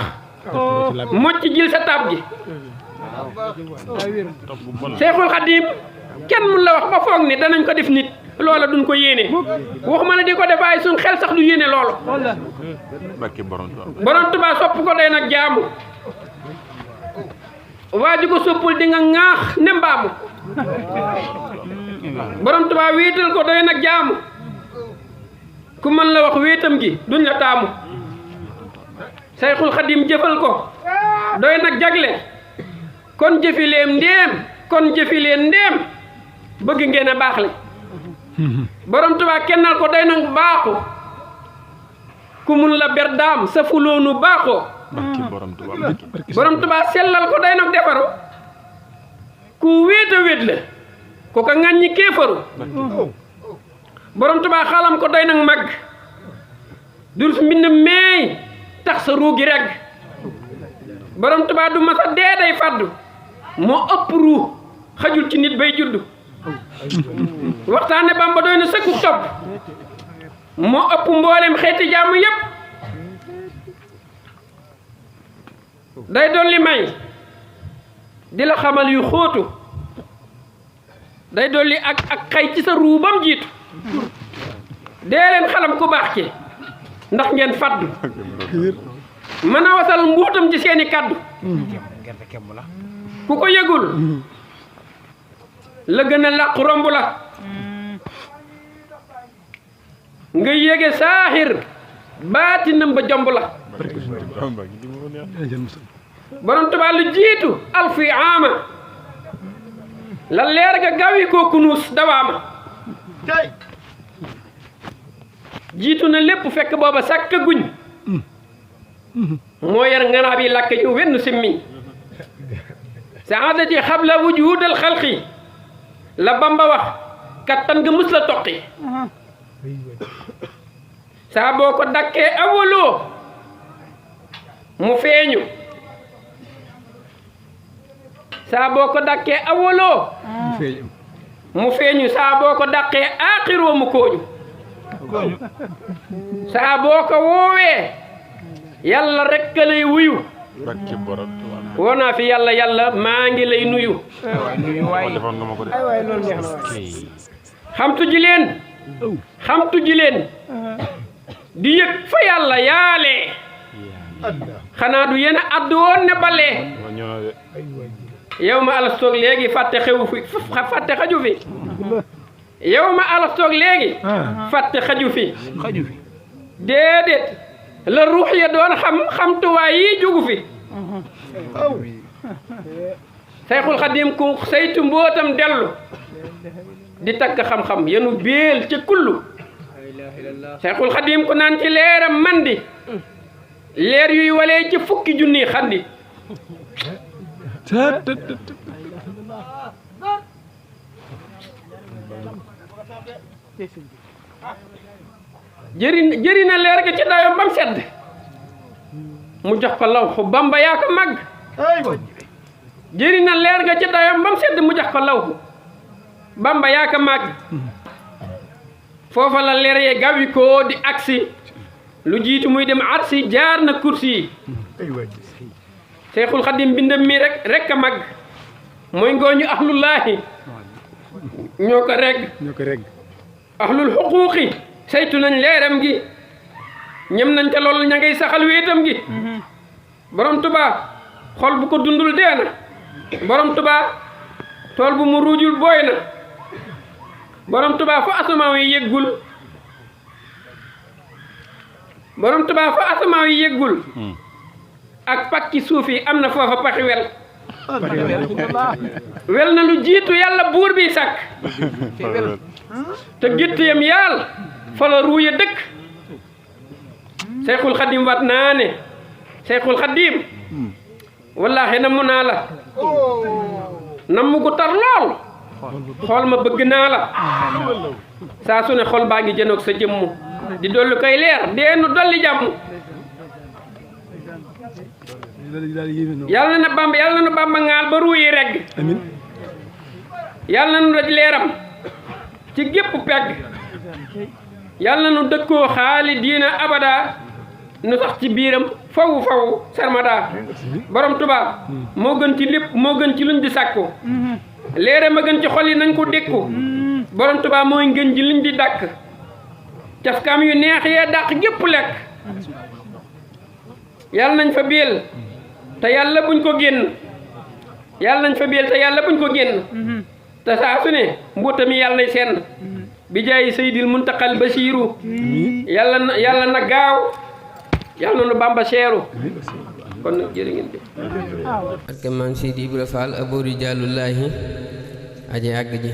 mocc jil sa taab gi topp bu bon Seexul Xadiim kenn mun la wax ba foog ni danañ ko def nit loola duñ ko yéene waxuma la di ko def ay suñ xel sax du yéene loolu barke borom Tuubaa borom Tuubaa sopp ko doy nag jaamu waa ji ko soppul di nga ŋaax ne mbaamu borom Tuubaa wéetal ko doy nag jaamu ku mën la wax wéetam gi duñ la taamu Sayxul Xadim jëfal ko doy nag jagle kon jëfi leen ndéem bëgg ngeen a baax le borom Tuubaa kennal ko doy nag baaxu ku mun la ber daam sa fuloonu baaxoo barke borom Tuubaa borom Tuubaa sellal ko doy nag defaru ku wéet a wéet la ku ko ŋàññi kéefaru borom Tuubaa xalam ko doy nag mag durus mbind meey tax sa ruugi reg borom Tuubaa du masa dee day faddu moo ëpp ruu xajul ci nit bay juddu waxtaane Bamba doy na sëkku topp moo ëpp mboolem xeeti jàmm yépp day dolli may di la xamal yu xóotu day dolli ak xay ci sa ruu bam jiitu dee leen xalam ku baax ci ndax ngeen faddu mën a wasal mbuutam ci seeni kaddu ku ko yëgul la gën a làq romb la nga yéege saaxir baatinam ba jomb la borom Tuubaa lu jiitu alfi aama la leer ga gawi koo kunuus dawaama jiitu na lépp fekk booba sàkk guñ moo yar nganaab yi làkk yu wenn simmiñ saadati xabla wujudal xalqi la Bamba wax kattan nga mus la toqi saa boo ko dakkee awaloo mu feeñu saa boo ko dakkee awaloo mu feeñu saa boo ko dakkee aaxiroo mu kooñu saa boo ko woowee yàlla rekk lay wuyu barke borom Tuubaa woo naa fi yàlla maa ngi lay nuyu defoon nga ma ko de xamtu ji leen di yëg fa yàlla yaalee xanaa du yéen a addu woon ne balee yow ma alastoog léegi fàtte xaju fi yow ma alastoog léegi fàtte xaju fi déedéet la ruux ya doon xamtuwaay yi jugu fi Sayxul Xadim ku saytu mbootam dellu di takk xam-xam yenu béel ca kullu Sayxul Xadim ku naan ci leeram mandi leer yuy walee ci fukki junni xandi jëri na leer ga ci dayo bam sedd mu jox ko lawxu Bamba yaa ko màgg jëri na leer ga ci dayo bam sedd mu jox ko lawxu Bamba yaa ko màgg foofa la leer yee gawi ko di aksi lu jiitu muy dem arsi jaar na kursi yi Sayxul Xadim bindam mi rek a màgg mooy ngooñu ahlullaahi ñoo ko reg ahlul xuquuqi saytu nañ leeram gi ñem nañ ca loolu ña ngay saxal wéetam gi borom Tuubaa xol bu ko dundul dee na borom Tuubaa tool bu mu ruujul booy na borom Tuubaa fa asamaaw yi yëggul borom Tuubaa fa asamaaw yi yëggul ak pakki suuf yi am na foofa paxi wel na lu jiitu yàlla buur bi sàkk te gétt yam yàlla fa la ruuya dëkk Sayxul Xadim wat naa ne Sayxul Xadim wallaahi namu naa la namu gu tar lool xool ma bëgg naa la saa su ne xol baa ngi jënoog sa jëmm di dolli koy leer deenu dolli jàmm yàlla na nu Bamba ŋaal ba ruuyi regg yàlla na nu daj leeram ci gépp pegg yàlla na nu dëkkoo xaali diina abada nu sax ci biiram fawu sarmada borom Tuubaa moo gën ci lépp moo gën ci luñ di sàkku leeram a gën ci xol yi nañ ko dékku borom Tuubaa mooy ngën ji liñ di dàkk cafkaam yu neex yee dàq gépp lekk yàlla nañ fa biel te yàlla buñ ko génn yàlla nañ fa biel te yàlla buñ ko génn te saa su ne mbuuta mi yàlla nay senn bi jaayi Seydil Muntaqal Basiiru yàlla na gaaw yàlla na nu Bàmba seeru kon nag jërë ngeen jëf ak maam Seydi Ibra Fall abori jàllullaahi aje àgg ji